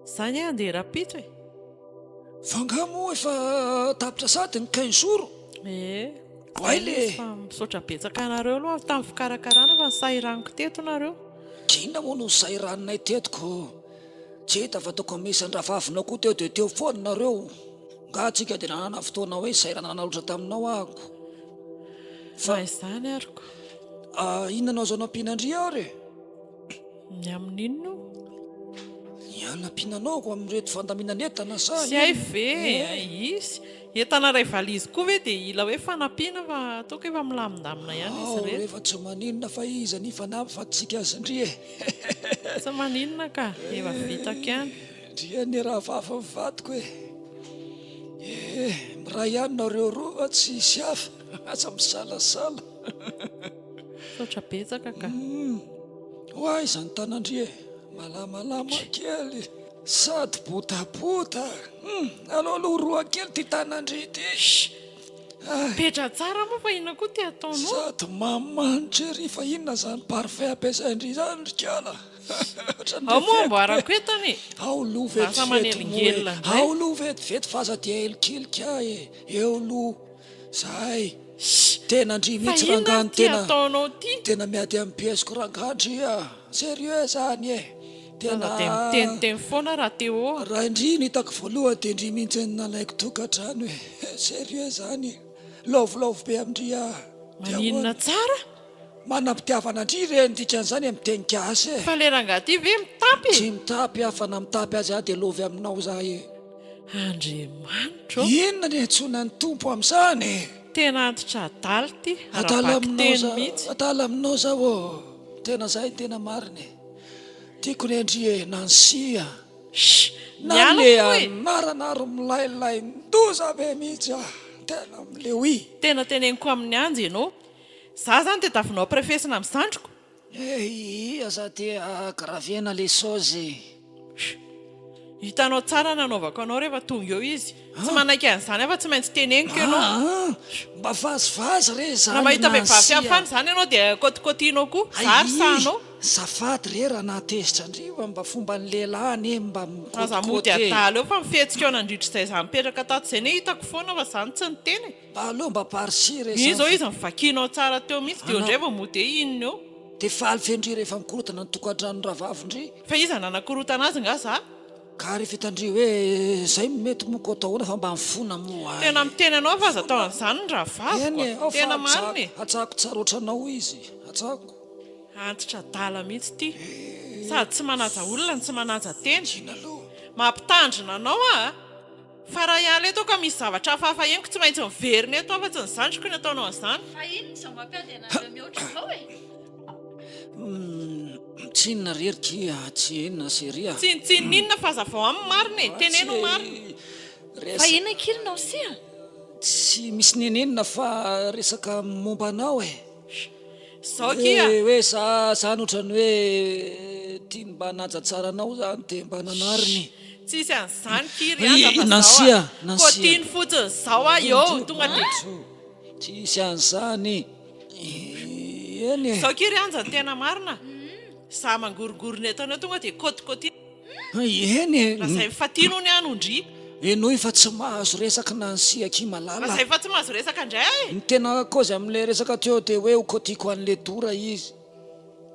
Zany andeha rahampitso e. Fa angaha moa efa tapitra sahady ny quinze jours? Ee. Oay le. Fa misaotra betsaka anareo aloha avy tamin'ny fikarakarana fa nisahiraniko teto nareo. K'inona moa no nisahiraninay teto ko? Tsy hita fa tokony misy an-drahavavinao koa teo dia teo foana nareo. Nga tsika dia nanana fotoana hoe sahiranana loatra taminao ahako. Fa Na izany ary ko. Ah, inona no azo anampiana an-dry ary e? Ny amin'inona io? Ny hanampiana anao amin'ireto fandaminan'entana sa Tsy hay inona? ve e, izy. Entana iray valizy koa ve dia hila hoe fanampiana fa ataoko efa milamindamina ihany izy Ao ireto. rehefa tsy maninona fa iza ny hifanampy fa tsika sy ndry e. Tsy maninona ka, efa vitako ihany. Ndry anie rahavavy ny vadiko e. Eh, miray ihany nareo roa fa tsy hisy hafa, aza misalasala. Misaotra betsaka ka. Ho aiza ny tanan-dry e, malamalama kely. Sady botabota. Hum, aleo aloha roa kely ty tanan-dry ity. Shh! Petra tsara moa fa inona koa ty ataonao? Sady manimanitra ery fa inona zany parfum ampiasain-dry zany ry kala? Ohatran'ny Ao moa refeko be. amboarako entana e! Ao aloha Lasa vetivety moa e. manelingelina indray. Ao aloha vetivety fa aza dia ahilikilika e. Eo aloha. Zahay. Shh! Tena ndry Fa mihitsy inona rangaha no ty tena ataonao ty? tena miady amin'ny pièce-ko rangaha ndry a! Sérieux zany e! Tena Aza dia miteniteny foana raha Théo a! Raha ndry no hitako voalohany dia ndry mihitsy no nalaiko tokantrano e! Sérieux zany e! Love love be amin-dry a! Dia Maninona ahoana? tsara? Manam-pitiavana ndry re ny dikan'izany e miteny gasy e! Fa le rangahy ty ve mitapy e? Tsy mitapy aho fa na mitapy aza aho dia love aminao za e! Andriamanitra ô! Inona ny iantsoana ny Tompo amin'izany e? Tena antitra adala ity, Adala aminao ara-bakiteny za, mihitsy. adala aminao za ô! Tena zay no tena marina e! Tiako ny an-dry e Nancy a! Shh! Na Miala le koa e! anarana ary milailain-doza be mihitsy ah! Tena mle oui! Tena teneniko amin'ny anjy ianao. Za zany tediavinao ampirefesina amin'ny zandriko? Eii aza dia aggravena le chose e! Shh! Hitanao tsara ny hanaovako anao rehefa tonga eo izy. Tsy manaiky an'izany aho fa tsy maintsy teneniko ianao. Aa! Mba vazivazy re Raha izany mahita vehivavy Nancy hafa a! any izany ianao dia kôtikôtianao koa. Za ry Aii! sahanao. Zafady re raha nahatezitra an-dry fa mba fomban'ny lehilahy anie mba Aza mody mikôtikôty e! adala eo fa ny fihetsika nandritra izay za nipetraka tato izay anie hitako foana fa za no tsy niteny e! Mba aleo mba parsi re Iny zany izao fa. izy novakianao tsara teo mihitsy dia eo indray vao mody hoe inona eo. Dia faly fe ndry rehefa mikorotana ny tokantranon'ny rahavavy ndry. Fa iza nanakorotana azy nga za? Ka rehefa hitandry hoe zay no mety moa ko atao ahoana fa mba mifona moa e. Tena miteny anao fa aza atao an'izany ny rahavaviko Eny e, a! ao fa Tena marina e! hatsako tsara ohatranao izy, hatsako. Antitra adala mihitsy ity. Sady tsy manaja olona no tsy manaja tena. Inona aloha? Mampitandrina anao aho a! Fa raha hiala eto aho ka misy zavatra hafahafa henoko tsy maintsy miverina eto aho fa tsy ny zandriko no ataonao an'izany. Fa inona izao mampiady anareo mihoatra izao e? Tsy inona re ry kia, tsy inona chérie a. Tsinontsinona inona fa hazavao aminy marina e, teneno ny marina. Fa inona akia ry Nancy a? Tsy misy nenenina fa resaka momba anao e. Zao akia. Hoe hoe za zany ohatran'ny hoe tiany mba hanaja tsara anao zany dia mba nanariny. Tsisy an'izany kia ry Anja fa Nancy zao a, a. Nancy a. Kotiny fotsiny zao aho eo tonga dia. Tsisy an'izany. Eny e. Zao kia ry Anja ny tena marina. Za mangorongorona eto anao tonga dia kotikotina. Eny e. Lazainy fa tiany hono aho no ndry. Henoy fa tsy mahazo resaka Nancy akia malala. Lazainy fa tsy mahazo resaka indray aho e. Ny tena cause amin'ilay resaka teo dia hoe ho kotiko an'i Ledora izy.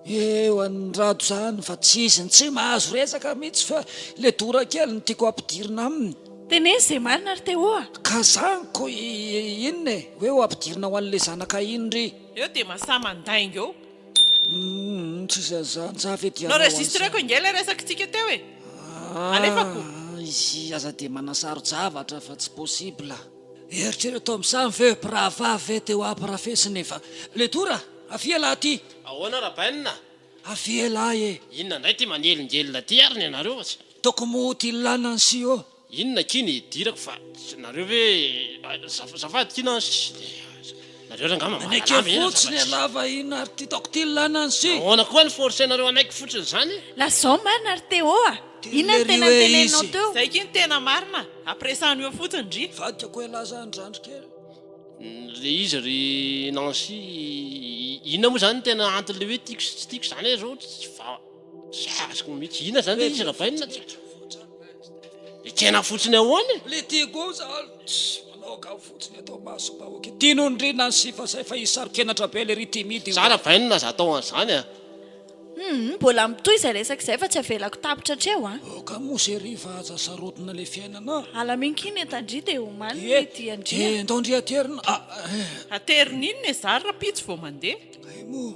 Eo an'i Rado zany fa tsy izy no tsy mahazo resaka mihitsy fa Ledora kely no tiako hampidirina aminy. Teneno izay marina ry Théo a! Ka zany ko inona e? Hoe ho ampidirina ho an'ilay zanaka iny ry. Eo dia masaha mandainga eo. Humm tsisy an'izany za ve dia hanao an'izany. N'enregistreko ange ilay resakitsika teo e! Alefako. Ah izy aza dia manasaro-javatra fa tsy possible. Eritrereto amin'izany ve mpirahavavy ve teo ampirafesina e fa Ledora avia lahy aty. Ahoana Rabainina? Avia lahy e. Inona indray ity manelingelina ity ary ny anareo fa tsy. Toko mody ilana ny CEO. Inona akia ny idirako fa nareo ve azafady akia Nancy nareo rangaha mba Maneke mahalala ve fotsiny zava-tsy ialahy fa inona ary ty taoko ty la Nancy. Ahoana koa ny forcer-nareo hanaiky fotsiny izany? Lazao marina ry Théo a! Inona no Teny tena lery hoe noteneninao izy. teo? Zay akia ny tena marina, ampiresahano eo fotsiny ndry. Vadiko ialahy zany zandry kely. Le izy ry Nancy, inona moa zany no tena anton'le hoe tiako sy tsy tiako zany e zao tsy va. Tsy azoko mihitsy. Inona zany le izy Rabainina? Ekena fotsiny ahoana e? Le tiako zany tsy manao gafy fotsiny eto imasom-bahoaka e. Tianao ndry Nancy fa zay fa izy saro-kenatra be le ry timide io. Za Rabainina aza atao an'izany a. Humm mbola mitohy izay resaka izay fa tsy avelako tapitra hatreo an! Aoka moa chérie fa aza sarotina le fiainana a! Alamino ky ny entan-dry dia omaly ny dian-dry a! Dia ndao ndry aterina a! Aterina inona e? Za ry rapitso vao mandeha. Hay moa,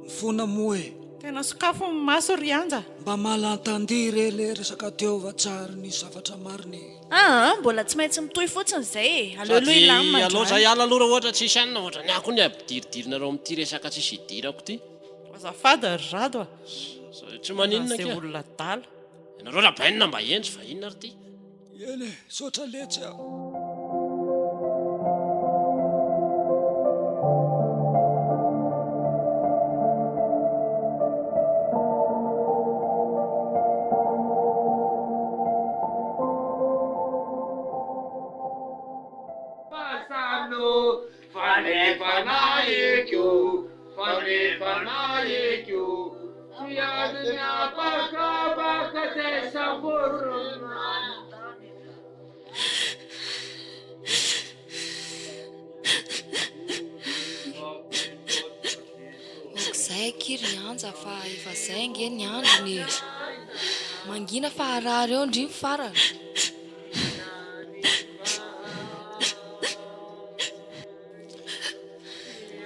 mifona moa e! Tena sokafo ny maso ry Anja. Mba malantandia re le resaka teo fa tsy ary nisy zavatra marina e! Aa mbola tsy maintsy mitohy fotsiny izay e! Aleo aloha Sady hilamina aleo androany. zay hiala aloha raha ohatra tsisy anona, ohatra ny ahy koa ny ampidiridirinareo amin'ity resaka tsisy idirako ity. Azafady ry Rado a! Tsy maninona Izay akia. olona adala. Ianareo rabainina mba hendry fa inona ary ity? Eny e, misaotra letsy a! Aok'izay akia ry Anja fa efa zay ange ny androny e! Mangina fa harary eo ndry ny farany.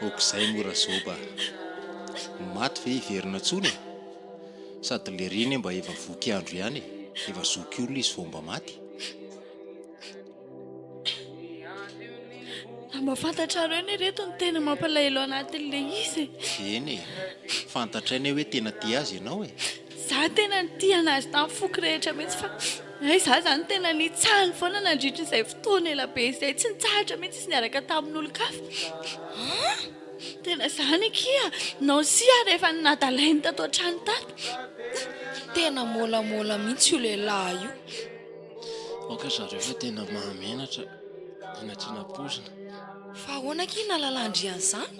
Aok'izay moa Razoba a! Ny maty ve hiverina intsony e? Sady lery anie mba efa voky andro ihany e! Efa zoky olona izy vao mba maty. Raha mba fantatrareo anie reto ny tena mampalahelo anatin'ilay izy e! Eny e! Fantatray anie hoe tena tia azy ianao e! Za tena nitia anazy tamin'ny foko rehetra mihitsy fa hay za zany tena nitsahany foana nandritra izay fotoana ela be izay, tsy nitsahatra mihitsy izy niaraka tamin'olon-kafa. An! Tena zany akia, nao si aho rehefa nadalainy tato an-trano tato. Tena môlamôla mihitsy io lehilahy io. Aoka zareo fa tena mahamenatra, tena tsy nampoizina. Fa ahoana akia nahalalan-dry an'izany?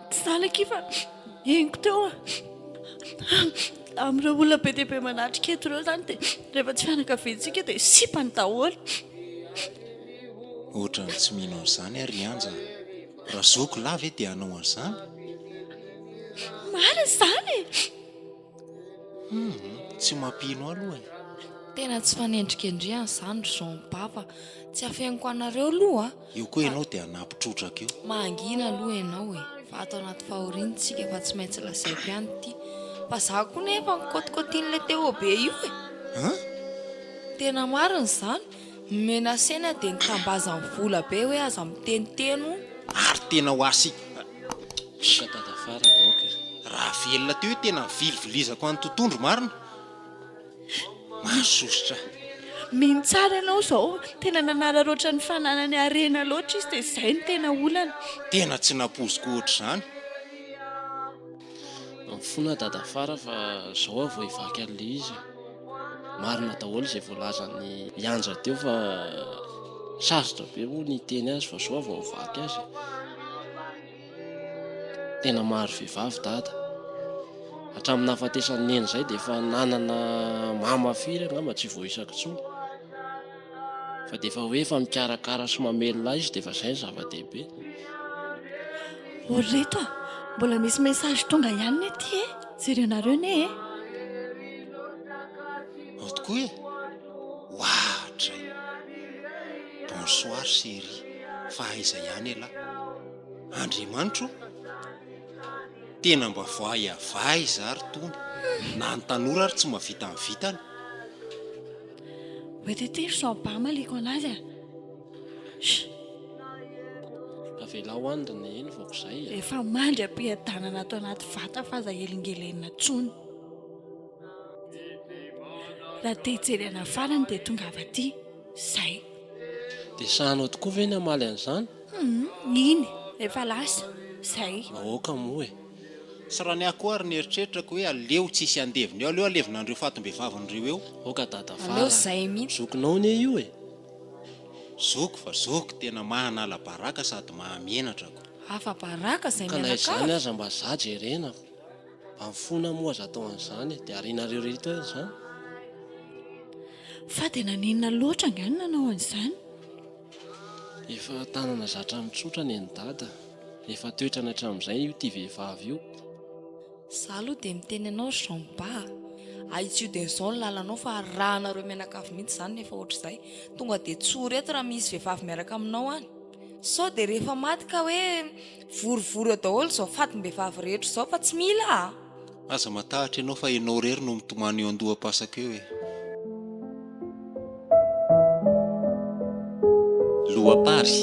Tsy zany akia fa henoko teo a! Amin'ireo olona be dia be manatrika eto ireo izany dia rehefa tsy fianakaviantsika dia sipany daholo. Ohatran'ny tsy mino an'izany aho ry Anja a! Raha zoky lahy ve dia hanao an'izany? Marina izany e! Humm, tsy mampino ahy aloha e! Tena tsy fanendrikendrehana izany ry Jean Bava, tsy afeniko anareo aloha a! Eo koa ianao dia hanampy trotraka eo. Mangina aloha ianao e, fa ato anaty fahoriana tsika fa tsy maintsy lazaiko ihany ity. Fa za koa nefa mikôtikôtian'ilay Théo be io e! An? Tena marina izany, mi-menacer-na dia nitambazany vola be hoe aza miteniteny hono. Ary tena ho asy. Aoka dada fara aoka e. Raha velona teo io tena nivilivilizako any totondro marina. Mahasosotra. Mino tsara ianao izao, tena nanararaotra ny fananany harena loatra izy dia izay no tena olana. Tena tsy nampoiziko ohatr'izany. Mifona dada fara fa zao aho vao hivaky an'ilay izy e. Marina daholo izay voalazan'i Anja teo fa sarotra be moa ny hiteny azy fa zao aho vao mivaky azy e. Tena maro vehivavy dada. Hatramin'ny nahafatesan'i neny izay dia efa nanana mama firy angamba tsy voaisako intsony. Fa dia efa hoe efa mikarakara sy mamelona ahy izy dia efa izay no zava-dehibe. O ry reto a! Mbola misy message tonga ihany ne ty e! Jerenareo ne e! Ao tokoa e! Oadray! Bonsoir chérie, fa aiza ihany elah? Andriamanitra o! Tena mba voay avy aiza ary tony? Na ny tanora ary tsy mahavita ny vitany. Hoe tety ry Jean Ba maliko anazy a! Sh! Avelao any ry Neny vao izay a! Efa mandry am-piadanana ato anaty vata fa aza helingelenina intsony. Raha te hijery anà farany dia tongava aty. Zay. Dia sahanao tokoa ve ny hamaly an'izany? Hum, iny, efa lasa. Zay. Aoka moa e. Tsy raha ny ahy koa ary ny eritreritrako hoe aleo tsisy handevina eo, aleo alevina an'ireo fatim-behivaviny ireo eo. Aoka dada Aleo fara. zay mihitsy. Zokinao anie io e. Zoky fa zoky, tena mahanala baraka sady mahamenatra ko. Afa-baraka zay Ka na izany mianakavy. aza mba za jerena. Mba mifona moa aza atao an'izany e. Dia arianareo reto aiza izany? Fa dia naninona loatra angaha no nanao an'izany? Efa tanana zatra mitsotra ny an'i dada. Efa toetrany hatramin'izay io tia vehivavy io. Za aloha dia miteny anao ry Jean Ba a! Ahitsio dia izao ny lalanao fa arahanareo mianakavy mihitsy izany nefa ohatr'izay. Tonga dia tsory eto raha misy vehivavy miaraka aminao any. Sao dia rehefa maty ka hoe vorivory eo daholo izao fatim-behivavy rehetra izao fa tsy mila a! Aza matahotra ianao fa ianao irery no mitomany eo andoham-pasako eo e. Loha-pary.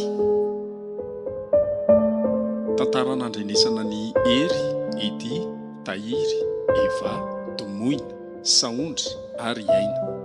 Tantara nandrenesana an'i Hery, Eddy, Tahiry, Eva, Domoina, Sahondra ary Aina.